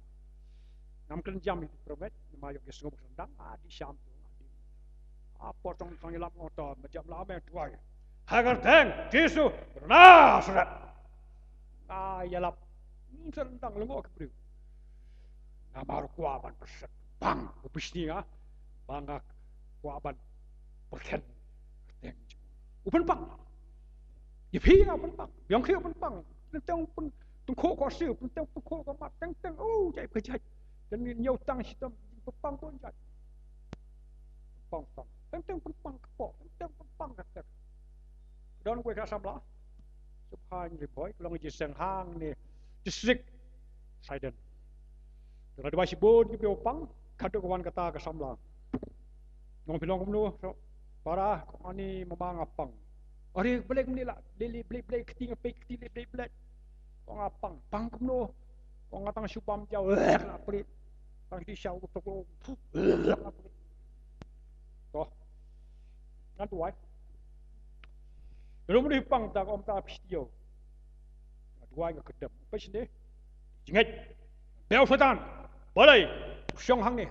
Ngam kren jam ïa ki promet, ma ïoh ki sngewbha ryndang, ah, dih sham tu, ah, dih. Ah, potong tang ïalap ngoto, ma jam la me tuai. Ha kyrteng Jisu Nasaret. Ah, ïalap. Ni ser ryndang lyngngoh ki briew. Namar u kwah ban pyrshang. Bang, u pishni nga. Bang nga kwah ban pyrkhen. Kyrteng jong u. U pynpang. Ïa phi nga u pynpang. Biang khi u pynpang. Teng teng u pyn, teng kho ko si, teng teng u pyn kho ko mat. Teng teng, oh, jait ka jait. Teng ni ñiew tang shitom, pynpang ko jait. Pynpang pang. Teng teng pynpang ka po. Teng teng pynpang ka ter. Don kwe ka samla. Subhan Ri Bhoi, long ji seng hangne. District. Saiden. Tara dua shibun ki pio pang, kadu ka wan kata ka samla. Ngong phi long kumno, so, para, ko ani mama nga pang. Ari blek mni la, lili blek blek kti nga pek kti blek blek. Ko nga pang, pang kumno. Ko nga tang shubam jaw, eh, la prit. Tang di shaw ko toko, eh, la prit. To. Ngan tuai. Rum ni pang ta ko om ta pistio. Nga duwai nga kdem. Pei shane. Jingngeit. Beu Soitan. Balei. Shong hangne.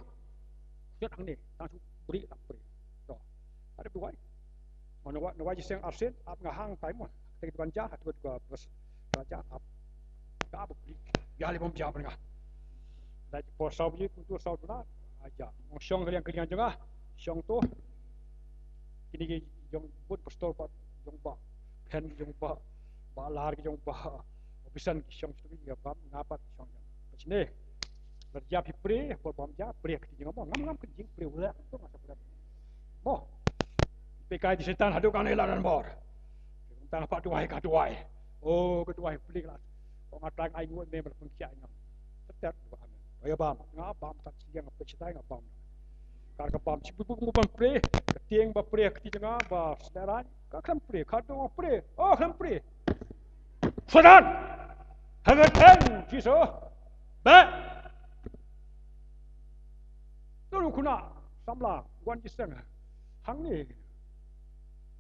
Shong hangne. Tang shu bri, tang bri. To. Ada duwai. Nga duwai, duwai jiseng arsen, ap nga hang tai mo. Te duwai ja, duwai duwai bas. Duwai ja, ap. Ka ap bri. Ya li bom ja bri nga. Dei por saw bri, kuntur saw duna. Aja. Ngong shong kaliang kaliang jong nga. shong to. Kine ki jong bun pastor pat, jong Bah Phen, jong Bah, Bah Lar, jong Bah Opisan, ki shong sha ki bam, nga pat shong jong. Pachne. Lada jia phi pre, por bam jia, pre kti jong mo, ngam ngam kti jing pre, wala to nga sa pre. Mo. Pe kai di setan haduh kane la nan bor. Tang pat duwai ka duwai. O ka duwai plik la. Ko nga tang ai ngut me mar pengkia ngam. Tetet ba amen. Ba ïa bam. Nga bam tak siang pe chitai nga bam. Kar ka bam chi bu bu bu bam pre. Ka tieng ba pre kti jong nga ba sneran. Ka khlem pre, ka dong pre. O khlem pre. Satan. Ha ka kyrteng Jisu. Ba. Tulu kuna samla wan jiseng. Hangne.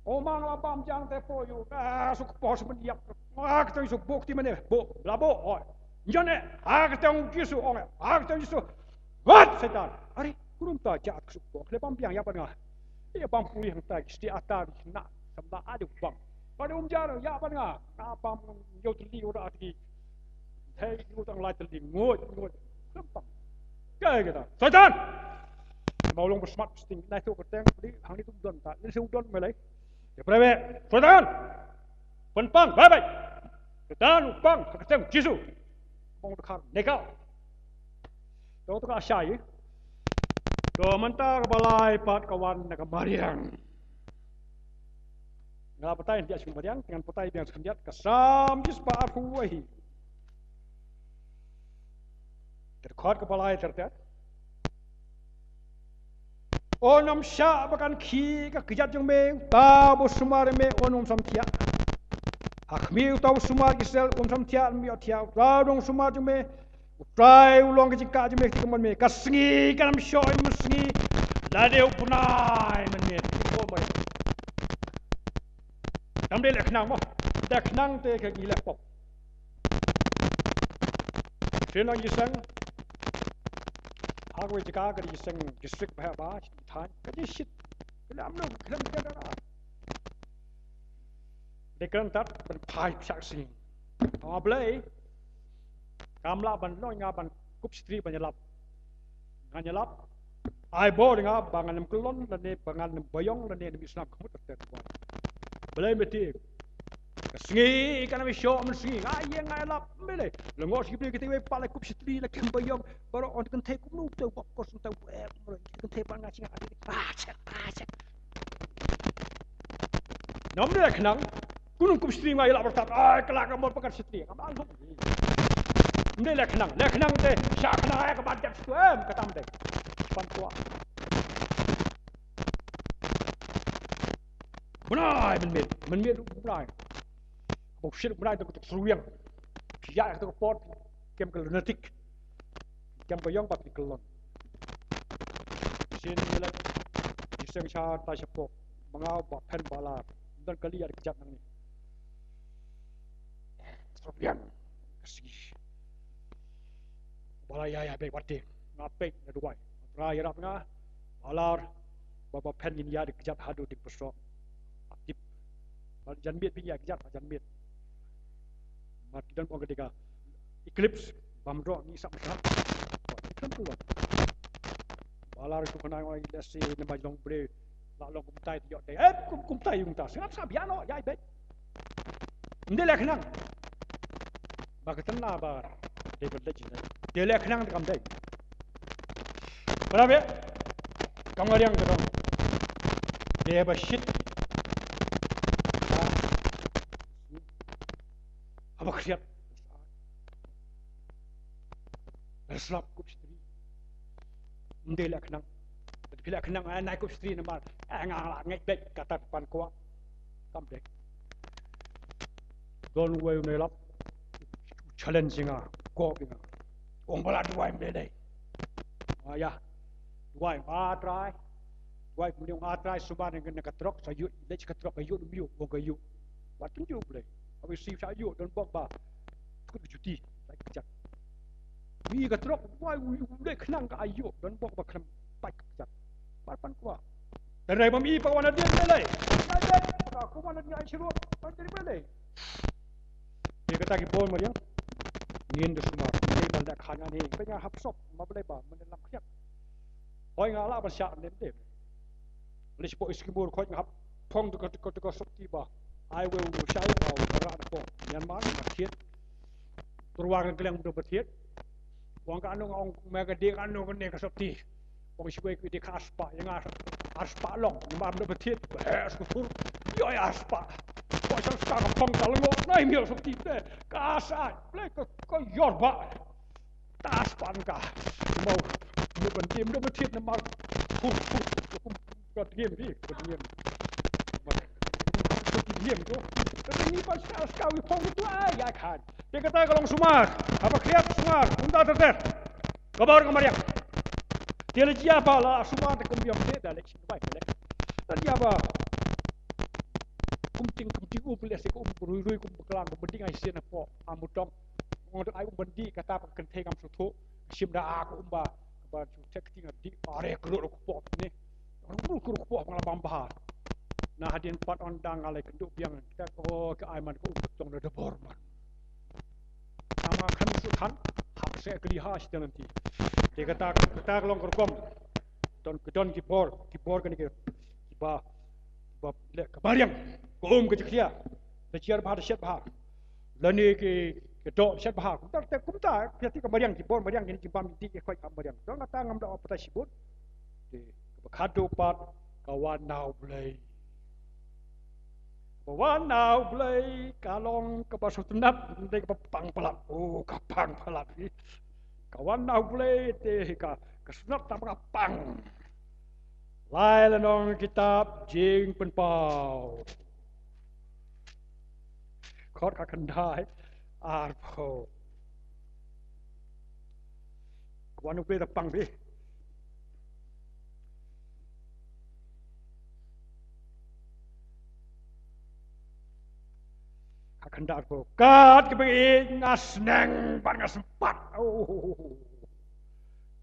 O mang la bam jang te po yu. Ah, suk po semen yak. Ah, kita suk bok ti mane. Bo, bla bo. Oi. Jane, ah, kita ong Jisu, ong. Ah, kita Jisu. Wat setan. Are, kurum ta ja suk po. Le bam biang ya ban nga. Ïa bam puri hang ta, sti ata di na. Samla adu bam. Pada um jang ya ban nga. Nga bam yo teli ora ati. Hei, yu tang lai teli ngut ngut. Lempang. Kai kita. Setan. Mau long bersmat sting. Nai tu kerteng di hang ni tu don ta. Ni tu don melai. Ya prebe. Setan. Penpang. Bye bye. Setan pang. Kerteng Jisu. Bong dekat. Nekau. Tong tu ka shai. To mynta ka balai pat ka wan na ka mariang. Nga la batai biang shu mariang, ngan batai biang shu khyndiat, ka Salm shispah arphew wei. Ka dkhot ka balai ter ter. O nongshah ba kan khih ka kjat jong me, uta ba sumar me, o nongsamthiah. Ha khmih uta ba sumar Israel, um samthiah, um ïohthiah, uta ba dang sumar jong me, U Trai u long ka jingkah jong me, ka jingkah jong me. Ka sngi kan ym shoh ïa u mynsngi lada u bnai mynmiet. Kam dei leh khnang mo. Leh khnang te ka ngi leh pop. Sien nang ïaseng. Ha kawei jaka ka ïaseng district ba heh ba, thaiñ. Ka jingshit. Ka leh amno, ka leh amno. Dei kren tat ban phai pisa ka sngi. Nga Blei kam lah ban long nga ban kup shatri ban ïalap. Ngan ïalap. Ai bor nga ba ngan ym kyllon lane ba ngan ym baïong lane ym isnam khmut ter ter. Blei meti. Ka sngi ka nam shoh mynsngi nga ïeng nga ïalap. Blei. Lyngngoh shi Blei kita wei pat la kup shatri la kem baïong. Baroh on kynthei kumno te bok kos te bok. Kynthei ba nga sing. Ah, check, ah, check. Ngam dei khnang, kunung kup shatri nga ïalap rtat, ai, ka la ka mor pakat shatri, ngam dei khnang, leh khnang te, shah khnang ai ka ban dep shatri, em, kata em dei. Pan kwah. Bnai, mynmiet, mynmiet, bnai. Bok shit, bnai, tu kutuk sruwiang. Phi ïa, tu ka por, kem ka lunatic. Kem ka ïong ba phi kyllon. Sien ngi leit, ngi seng sha tai sha pok. Ma nga u Bah Phen Bah Lar. Don kali ïa ka jat nangne. Sruwiang. Ka sngi. Bah Lar ïa ïa beit wat te. Nga beit na duwai. Trai ïarap nga. Bah Lar. Bah Bah Phen ngin ïa da ka jat haduh ding pyrshah. Tip. Ba jan miet phi ïa ka jat ba jan miet. Mat ki don ong ka dei ka eclipse, bam dok ngi sap sap. Eclipse tu. Ba la ri tu kena ngi leh si ne ba long bre. La long kumtai ti yok dei. Eh, kum, kumtai yung ta. Sngap sngap ïa no, ïa i beit. Ym dei leh khnang. Ba ka tynna ba dei ka leh jin dei. Dei leh khnang te kam dei. Para be. Kam nga riang ka dong. Dei ba shit. Haba khriat. Slap kup shatri. Ym dei leh khnang. Phi leh khnang, eh, nai kup shatri namar. Eh, nga la ngeit beit kata pan kwah. Kam dei. Don wei u nai lap. Challenge nga. Ko nga. Ong ba la duwai ym dei dei. Ah, ïa. Duwai ba trai. Duwai kumne ong a Trai sumar na ka trok, sa ïoh, leit ka trok ka ïoh, ym ïoh, ong ka ïoh. Wat ym ïoh Blei. Haba shu sa ïoh, don bok ba. Kut ka juti, lait ka jat. Ïoh ka trok, wai, u, u, leit khnang ka ïoh, don bok ba khlem pait ka jat. Bar pan kwah. Tynrai bam i pa wan hadien Blei. Ïa dei, pa ka kum wan hadien ai shirut, pan tynrai Blei. Ïa kata ki bor mariang. Ngin da sumar, ngin da khan ngin, ngin hap sop, ma Blei ba, men lam khiat. Hoi nga la ban shah nem dem. Leit shapoh East Khliehriat, khot nga hap phong da ka, da ka, da ka sopti ba ai wei u shai ba u rah na pong. Myanmar, nga thied. Tyrwa ka kylleng, ym don ba thied. Ong kano, nga ong me ka die kano kane ka sopti. Ong shi wei ka die ka arspah, ïa nga arspah long. Myanmar, ym don ba thied. Ba heh sku sur. Ïoh ïa arspah. Ba shah ka phong ka lyngngoh. Nai miaw sopti te. Ka sa, Blei ka, ka ïor ba. Tas pan ka. Mo, mo ban tim do, mo thied namar. Hu, hu, hu, ka tim di, ka tim. Ka tim do. Ka tim ni pas ka, ka wi phong tu ai, ïa khan. Te kata ka long sumar. Haba khriat sumar, kumta ter ter. Ka bor ka mariang. Te la jia ba la sumar te kum biang te da lek shin bai lek. La jia ba. Kum ting, kum ting up lek se kum rui rui, kum baklang, kum ding ai sien na po. Amutong. Ngod ai um ban dih, kata ka kynthei ngam sngewthuh. Shim da a ka um ba, ba shu check ting dih, are kru ru kpoh ni. Ru kru kpoh pang la bam bha. Na hadien pat ynda nga leit kynduh biang, kita ko ka ai man ka um tong da bor man. Nama khan su than, hap se kli ha shi nanti. Te kata, kata ka long ka rukom. Don, don ki bor, ki bor kane ki, ki ba, ba, le, ka mariang, ka um ka jingkhia. Da jiar bha, da shet bha. Lane ki, ki doh shet bha. Kumta, te kumta, phi ïa ti ka mariang, ki bor mariang, kine ki bam, ki ti, ki khoi ka mariang. Don kata ngam da ong pat shibun. Te, kaba khadduh pat, ka wan na U Blei. Kaba wan na U Blei, ka long kaba sngewtynnat, dei kaba pang palat. Oh, ka pang palat. Ka wan na U Blei, te ka, ka sngewtynnat tang ba ka pang. Lai lynnong kitab Jingpynpaw. Khot ka khyndai arphew. Ka wan U Blei da pang phi. Ka khyndai arphew. Kat kaba ïeit nga sneng bad nga sympat. Oh.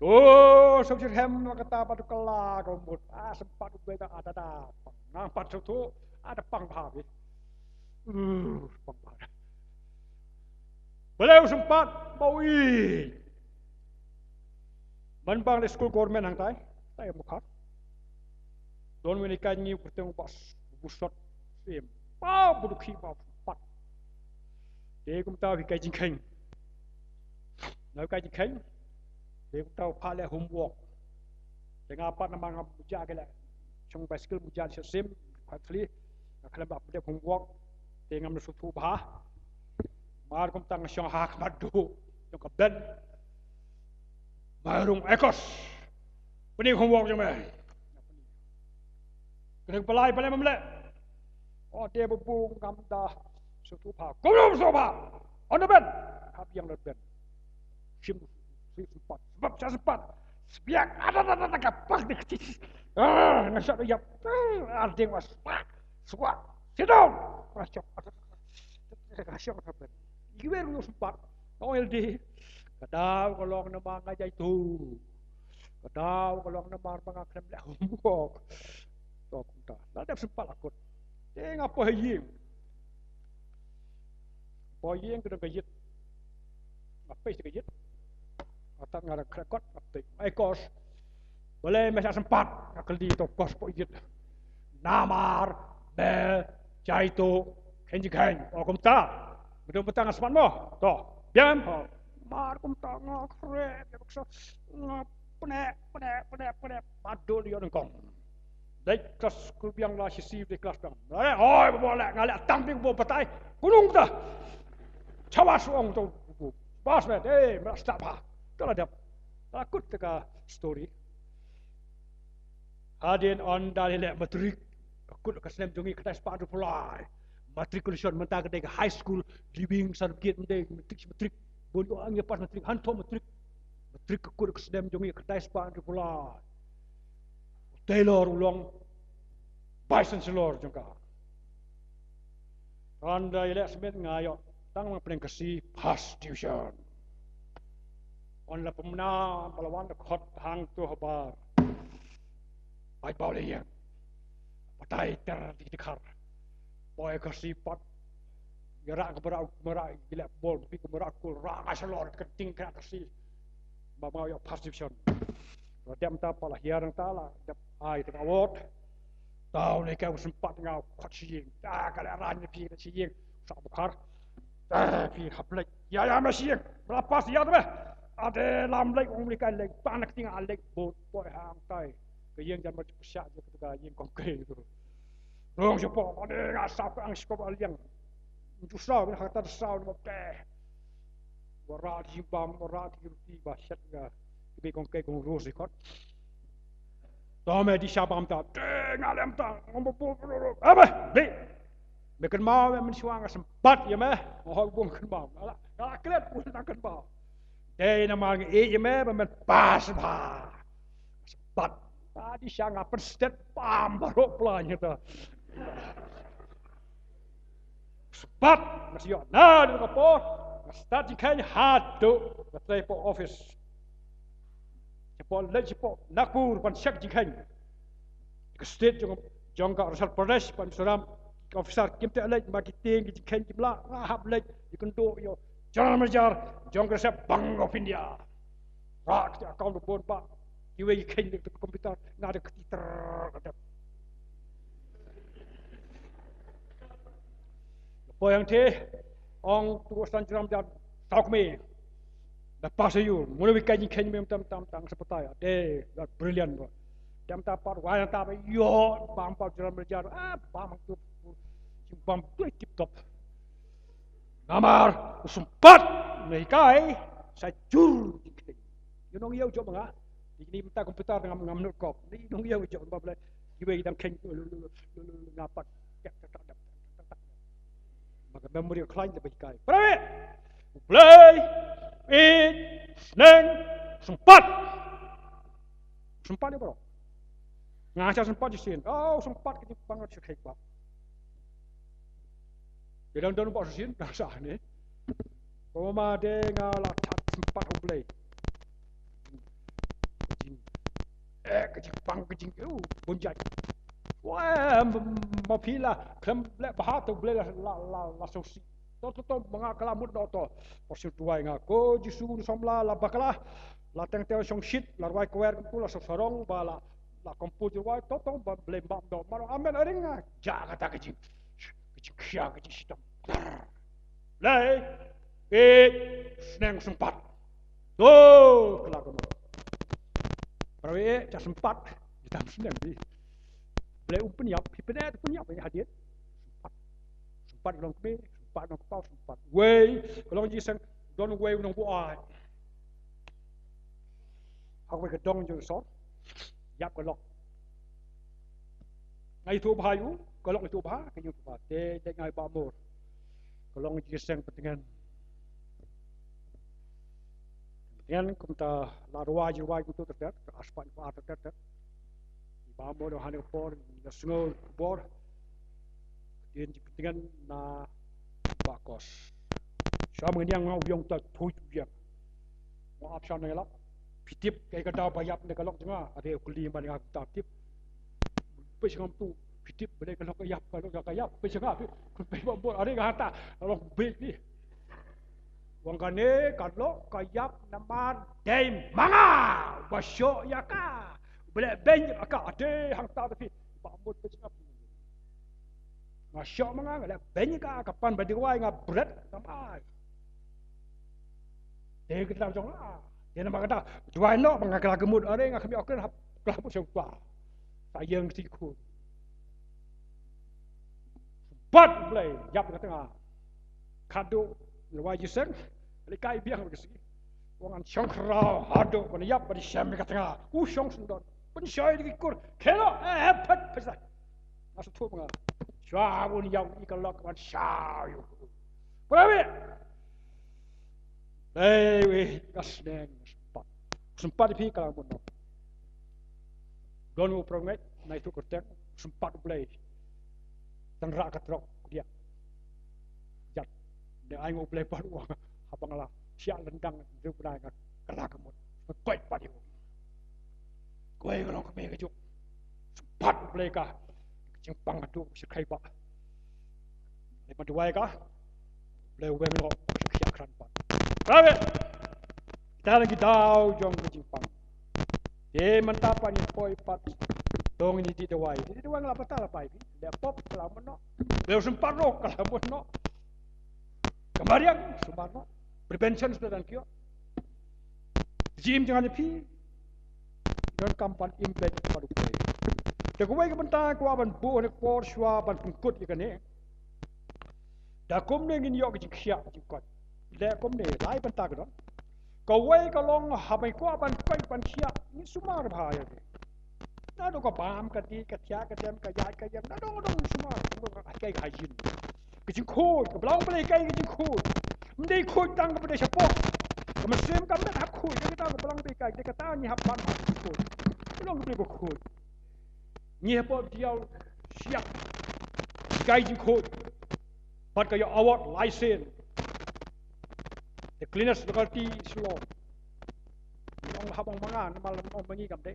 To, sop shirhem na kata ba to kala ka mut. Ah, sympat U Blei da ada da pang. Nang pat sop to ada pang bha phi. Uh, pang bha. Balei u sympat ba u ïeit. Man bang le skul government hangtai, tai Mawkhar. Don wei ne ka ngi u kyrteng u Bah Busot Sim. Ba bu dukhi ba pat. Te kumta u hikai jingkheiñ. Na u hikai jingkheiñ. Te kumta u phah leh homework. Te nga pat namar nga muja ke leh. Shong bicycle muja sha sim, quickly. Nga khlem ba dep homework. Te ngam da sngewthuh bha. Mar kumta nga shong ha khmat duh jong ka bench. Mai rung, "Ekos, pyni homework jong me." Kane ka palai, palai mem leh. Oh, te ba bung ngam da sngewthuh bha. Kumno sngewthuh bha? On the bench. Hap ïeng on the bench. Shim, shim sympat. Sympat, sympat. Sbiak, ada, ada, ada, ada, ka pak di kecil. Ah, nga shah ïap. Ah, arding was. Squat. Sit down. Nga shah. Nga shah, nga shah. Iwer ngu sympat. Ong L D. Ka daw ka long namar nga jai tu. Ka daw ka long namar ba nga khlem leh homework. To kumta. La dep sympat la kut. Te nga poi ha ïing. Poi ïing ka don ka ïit. Nga poi sha ka ïit. Nga tang nga da krekot nga poi. Ai kos. Balei me shah sympat? Nga kylli to kos poi ïit. Namar me jai to kheiñ jingkheiñ. O kumta. Me dang kumta nga sympat mo. To. Biang em? Ho. Mar kumta nga khreh, nga baksa. Nga pyneh, pyneh, pyneh, pyneh. Ba dul ïoh nyngkong. Dei klas skul biang la shi si, dei klas biang. Oi, ba leh, nga leh tang biang ba batai. Kunung ta. Chawa suong to. Bas me, eh, me la stap ha. To la dep. La kut ka story. Hadien ynda leh matric. Ka kut ka snem jong ngi ka dei spah hynriew phew lai. Matriculation mynta ka dei ka high school leaving certificate, mynta matric, matric. Bun ïoh ang ïa pass matric, hangto matric. Matric ka kut ka snem jong ngi ka dei spah hynriew phew lai. U Taylor u long Vice Chancellor jong ka. Ynda ïaleh submit nga ïoh tang ma pdeng Khasi first division. Ynda la pynbna ba la wan da khot hangto habar. Ai bau le ïa. Batai ter di dkhar. Poi Khasi pat. Ïa rah ka mrah, mrah ïaleh bol, pi ka mrah kul rah ka shalor ka ting ka Khasi. Ba ma ïoh first division. Dep ta pa la hiar ta la dep ai ta award. Tau ne ka u sympat nga khot shi ïing. Ta ka la ran ne phi shi ïing. Sa bukhar. Ta phi hap leit. Ïa ïa me shi ïing. Ba la pas ïa te me. Ade lam leit ong leit ka leit. Pan ka ting a leit bot poi hang tai. Ka ïing jan ma pisa je ka ïing kong kei tu. Rong je po ade nga sa ka ang skop a liang. Ju sa bin ha ta sa ma te. Wara di bam wara di ruti ba shet nga. Ki be kong kei kong ro si kot. To me di sha bam ta, te nga lem ta, ngam bo bo bo. Abe, be. Me kynmaw me mynshuwa nga sympat ïa me. Nga hok bun kynmaw. Nga la, nga la klet bun na kynmaw. Te namar nga ïeit ïa me ba men pas ba. Sympat. Ta di sha nga pynstet bam baroh plan ïa ta. Spat nga sa ïoh na dei ka por nga start jingkheiñ haduh nga trei hapoh office. Shapoh leit shapoh Nagpur ban check jingkheiñ. Ka state jong jong ka Arunachal Pradesh ban Mizoram. Ka officer kim te leit ma ki tieng ki jingkheiñ kim lah nga hap leit ïa kynduh ïa General Manager jong ka Reserve Bank of India. Rak te account bun ba kiwei ki kheiñ da ka computer nga da ka titer ka dep. Poi hangte ong tu san jram jan tau kme. Da pas yu mula wi ka jingkheiñ mem tam tam tang sa patai. De da brilliant ba. Tam ta pat wa ta ba yo bam pa jram jar ah bam tu bam tu tip top. Namar u sympat me hikai sa jur jingkheiñ. Ïa nong ïa u jop nga. Ni mynta computer ngam ngam nut kop. Ni nong ïa u jop ba ble. Kiwei dang kheiñ lu lu lu lu lu nga pat. Tek tek tek tek tek tek. Ma ka memory khlaiñ da ba hikai. Para we. U Blei. Ïeit. Sneng. Sympat. Sympat ïa baroh. Nga sha sympat shisien. Oh, sympat ka jingpang ka jingkheiñ ba. Ïa dang don ba shisien dang sah ne. Ko ma de nga la chat sympat U Blei. Ka jing, eh, ka jingpang ka jing, uh, bun jait. Wah, ma phi la khlem leh bha te U Blei la la la la sosi. To to to ma nga ka la mut doh to. Por shu duwai nga ko Jisu u samla la bakla. La teng teng shong shit la rwai kwer kumtu la sop sarong ba la la komput rwai to to ba blei mbap doh maro amen aring nga. Ja kata ka jing ka jing khia ka jing shitom. Blei. Eh, sneng sympat. To kala ka mut. Para we eh, ja sympat. Jam sneng di. Blei um pynïap, hi pynïap pynïap ïa hadien. Sympat. Sympat long kme, sympat long kpaw, sympat. Wei, ka long jiseng don wei nong buai. Hak wei ka dong jong sor. Ïap ka lok. Ngai tu bha yu, ka lok tu bha, ka yu tu bha. Te te ngai ba mor. Ka long jiseng petengan. Ngan kumta la rwai ji rwai kumtu terter, aspat ba terter. Ba mo do hane por, na sngo bor. Din ji ketengan na bakos. Sham ngan yang ngau yong ta thuj yang. Mo ap sham ngelap. Pitip kai ka da bayap ne ka lok jnga, ade kuli man nga ta tip. Pes ngam tu, pitip bele ka lok ka yap, ka lok ka yap, pes nga pi, pes ba bor, ade ka hata, lok bek ni. Wang kane ka lok ka yap namar dei ma nga ba shoh ïa ka. Bele beng ïa ka ade hangta tapi ba mut pes nga. Nga shoh ma nga nga le beng ïa ka ka pan ba dei wai nga bret namar. Dei ka tlam jong nga. Dei namar kata duwai noh ba nga kla ka mut ade nga khmih okren hap kla mut sha u pa. Sa ïeng ti khun. Bat Blei ïap ka tnga. Khadduh lawai jiseng. Likai biang ka si. Wa ngan shong khraw haduh ban ïap ban shem ka tnga. U shong sendon. Ban shoi di kur. Khelo eh phet phet. Nga sa thup nga. Shwa un ïap i ka lok ban shaw yu. Para we. Ei we ka sneng sympat. Sympat phi ka lang mun. Don u prongait nai tu kerteng sympat u Blei. Tang ra ka trok dia. Jat. Dia ai u Blei pat u haba nga la siak lendang riu bnai nga ka la ka mut. Koit pat yu. Kawei ka long kmie ka juk. Sympat u Blei ka. Ka jingpang ka duk shi khai ba. Lei ma duwai ka. Blei weng lo shi khia kran pat. Rabe. Kita lagi daw jong ka jingpang. Te mynta pat ngi poi pat. To ngin ïa dih dawai, dih dawai nga la batai la pai phi. Leh pop ka la mano. Leh sumar noh ka la mano. Ka mariang sumar noh. Prevention sdang kio. Jingim jong nga ne phi. Donkam ban im beit bad U Blei. Te kawei ka bynta kwah ban buh ha kane ka por shuwa ban pynkut ïa kane. Da kumne ngin ïoh ka jingkhiah jingkoit. Leh kumne lai bynta ka don. Kawei ka long haba ngi kwah ban koit ban khiah, ngin sumar bha ïa ki. Naduh ka bam ka dih ka thiah ka dem ka ïaid ka ïeng, naduh naduh ngin sumar. Kumba ka hikai ka ha ïing. Ka jingkhuid, ka Balang Blei hikai ka jingkhuid. Ym dei khuid tang kaba dei shapoh. Ka mynsiem ka met hap khuid, ka dei tang ka Balang Blei hikai, dei kata ngi hap ban hap khuid. Ka long ka Blei ba khuid. Ngi hapoh diaw siap. Hikai jingkhuid. Bad ka ïoh award lai sien. The cleanest locality in Shillong. Ong hap ong ma nga, namar lam ong ma ngi kam dei.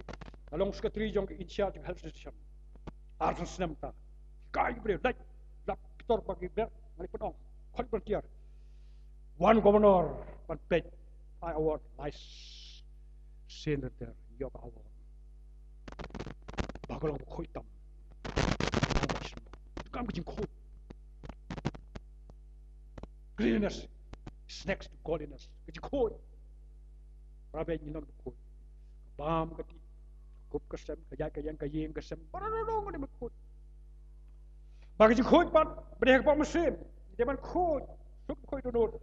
Nga long secretary jong ka in charge jong health station. Arsan snem ta. Hikai ki briew, dai. Lap tor bagi ber, ngali pynong. Khot volunteer. One governor, ban peit. Ai award, lai sien ter, ïoh ka award. Ba ka long ba khuid tam. Kam ka jingkhuid. Cleanliness is next to godliness. Ka jingkhuid. Para bad ngi long ba khuid. Ka bam ka dih. Ka kup ka sem, ka ïaid ka ïeng, ka ïing ka sem. Para dong dong ka dei ba khuid. Ba ka jingkhuid pat, ba dei ha ka pop mynsiem. Dei ban khuid. Suk khuid dohnud.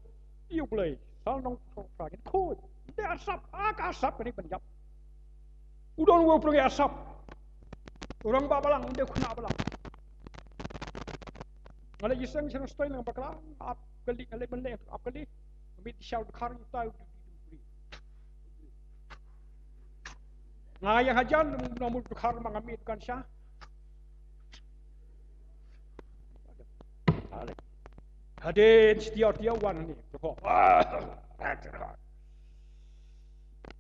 Ïa U Blei. Sal nong song sa ngin khuid. Dei arsap, ah, ka arsap kane ban ïap. U don uwei u pynlong arsap. U rangbah balang, u dei u khynnah balang. Nga leit seng seng stoi lang bakla, ap kali, nga leit ban leh ap kali. Nga mih sha u dkhar, u tai u. Nga ïeng hajan, nong mut dkhar ma nga mih dukan sha. Hadien shi taïew taïew wan hangne, to ko.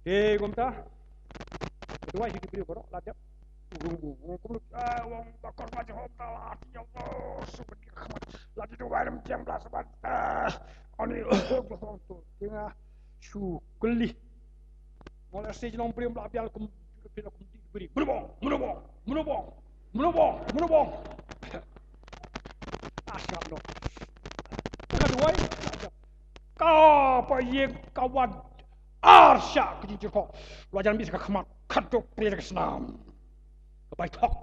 Te kumta. Duwai hi ki briew baroh la dep. Kum, kum, kum, ah, wong ba kor ba jahom ta la, taïew, oh, su ba di khmat. La di duwai lam jam la sabat. Ah, ani, oh, to. Te nga shu kylli. Ngol stage long briew la biang kum, kum di bri. Mano bong, mano bong, mano bong, mano bong, mano bong. Arsap noh. Ka duwai, ka pa ïing ka wan. Arsap ka jingjyrkhok. Lo jan mih ka khmat, khadduk pyrshah ka snam. Ka bai thok.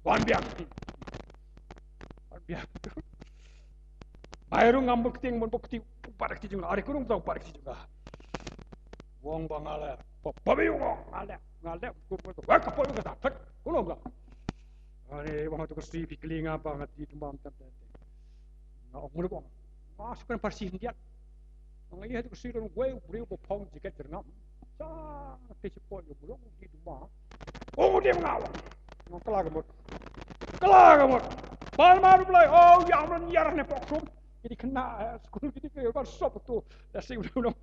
Wan biang. Wan biang. Ai rung ngam bukting, mun bukting, bad kti jong nga. Ari kurung tau bad kti jong nga. Wong ba nga leh. Pop, pop, wong nga leh. Nga leh, kurung tau. Wek ka pop ka ta. Thek, kurung ka. Ani, wong tu ka sri pikli nga ba nga ti tumam tam tam. Nga ong mulu bong. Nga sukan parsi ndiat. Nga ïa tu ka sri don wei briew ba phong jaket jyrngam. Sa te support ïa mulu di duma. Ong di nga ong. Nga kala ka mut. Kala ka mut. Pal ma rup lai. Oh, ïa mlan ïar ne pok sum. Jadi kena, eh, skul jadi ke ban sop tu. Dah si ulang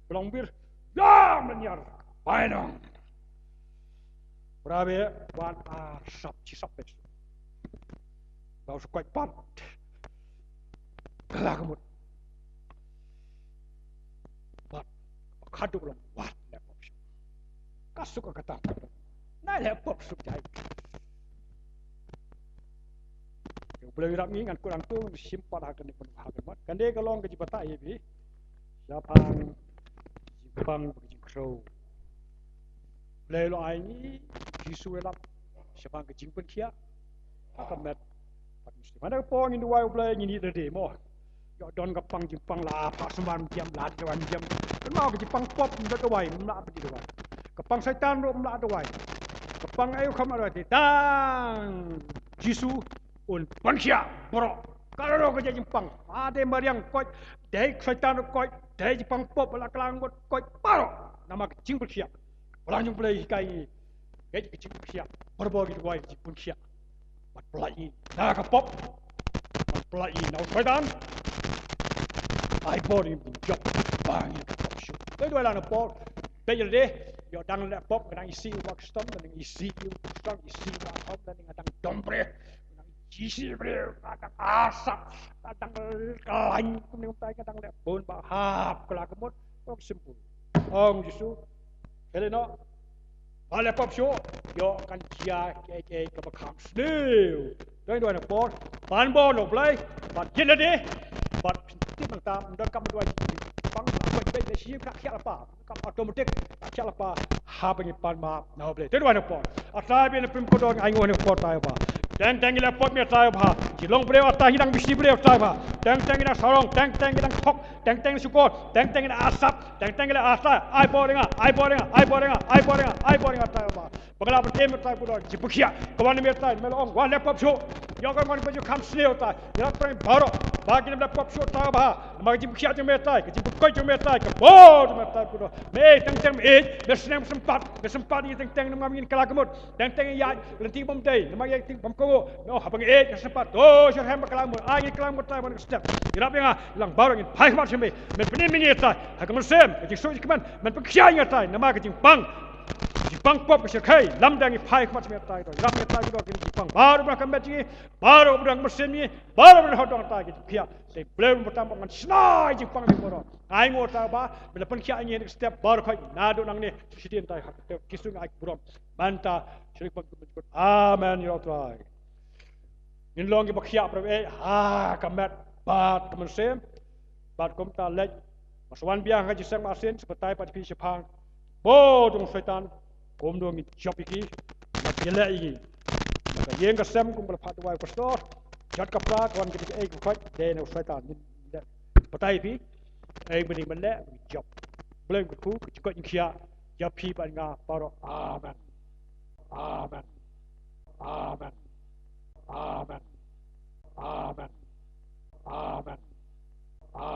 ulang bir. Ïa mlan ïar. Bai nong. Brabe wan arsap chi sap pes. Bau su kwai pat. Kala ka mut. Pat. Khaduk long wat leh pop suk. Ka suk ka kata. Na leh pop suk jai. U Blei u rap ngi ngan kut hangto, shim pat ha kane pynbha ka mat. Kane ka long ka jingbatai ïa phi. Shaphang jingpang bad ka jingkhrew. Blei u la ai ngi Jisu u lap shaphang ka jingpynkhiah ha ka met bad mynsiem. Hynda ka por ngin duwai U Blei ngin ïeit lade mo. Ïoh don ka pang jingpang la phah sumar mynsiem la duwai mynsiem. Kynmaw ka jingpang pop ym lah duwai, ym lah pynduwai. Ka pang Soitan ruh ym lah duwai. Ka pang aïu kham duwai te tang Jisu un pynkhiah baroh. Ka la ruh ka jingpang. Ade mariang koit, dei Soitan ruh koit, dei jingpang pop la klang ngut koit baroh. Namar ka jingpynkhiah. Balang jong U Blei hikai ngi. Ka jingpynkhiah. Barabor ngi duwai jingpynkhiah. Bad pyllait ngi na ka pop. Bad pyllait ngi na u Soitan. Ai bor ngi ban jop ba ngi ka pop shuh. Te duwai la na por. Te ïa de ïoh dang leh pop ka dang isi u ba custom, ka dang isi u custom, isi u ba pop, ka dang dom breh. Ka dang isi breh, ka dang asap, ka dang lain, kumne kumtai, ka dang leh bun ba hap ka la ka mut. Ong simple. Ong Jisu. Hele noh. Ba leh pop shuh, ïoh kan jia kiei kiei kaba kham sniew. Dei duwai na por, ban bor na U Blei, bad ïa lade, bad tip nangta, ym don kam duwai, bang, bang, bang, bang, shi ka khiah lypa, kam automatic, ka khiah lypa, haba ngi pan map na U Blei. Dei duwai na por. A Trai ba ïeit na pdeng kordor, ai nguh na por Trai Bah. Teng teng ngi leh pop mih Trai Bah. Shi long briew a Trai, ngi dang bishni briew Trai Bah. Teng teng ngi dang sarong, teng teng ngi dang thok, teng teng ngi shukor, teng teng ngi dang asap, teng teng ngi leh a Trai. Ai bor ïa nga, ai bor ïa nga, ai bor ïa nga, ai bor ïa nga, ai bor ïa nga Trai Bah. Ba nga la pynthame Trai kordor, jingpynkhiah ka wan na me Trai, me la ong, wat leh pop shuh. Ïoh ka mon ba ju kham sniew Trai. Ïa la Trai baroh ba kin leh pop shuh Trai Bah. Namar ka jingpynkhiah jong me Trai, ka jingpynkoit jong me Trai, ka bor jong me Trai kordor. Me teng teng me ïeit, me sneng me sympat, me sympat ïa teng teng namar ngin kylla ka mut. Teng teng ïa lynti bym dei, namar ïa lynti bym kohnguh. Me ong haba nga ïeit nga sympat, to sha rhem ba kylla ka mut, ai ngin kylla ka mut Trai ban ka step. Ïarap ïa nga, ïa lang baroh ngin phai khmat sha me. Men pynim ïa ngi Trai ha ka mynsiem, ka jingsuk jingkmen, men pynkhiah ïa ngi Trai namar ka jingpang. Jingpang pop ka shyrkhei, lymda ngi phai khmat sha me Trai to. Ïarap ïa ngi Trai kordor, ka jingpang baroh ba ka met jong ngi, baroh ba ka mynsiem jong ngi, baroh ba ka hok dong Trai ka jingpynkhiah. Te Blei ba tam ba ngan shna ïa jingpang jong ngi baroh. Ai nguh Trai Bah, ba la pynkhiah ïa ngi ha ka step baroh khoit naduh nangne sha shisien Trai ha ka step ki sung ai burom. Mynta sha ri pang. Amen ïa U Trai. Ngin long kiba khiah para bangeit ha ka met bad ka mynsiem. Bad kumta leit, ba sa wan biang ha ka jingseng ba shisien, sa batai pat phi shaphang bor jong u Soitan, kumno ngin jop ïa ki, bad ïaleh ïa ngi. Ka ïing ka sem kumba la phah duwai u pastor, jot ka pra ka wan ka dei kaei ka khoit, dei na u Soitan. Ngin leh batai phi ei ba ngin leh, ngin jop. Blei kyrkhu ka jingkoit jingkhiah ïa phi bad nga baroh. Amen. Amen. Amen. Amen. Amen. Amen.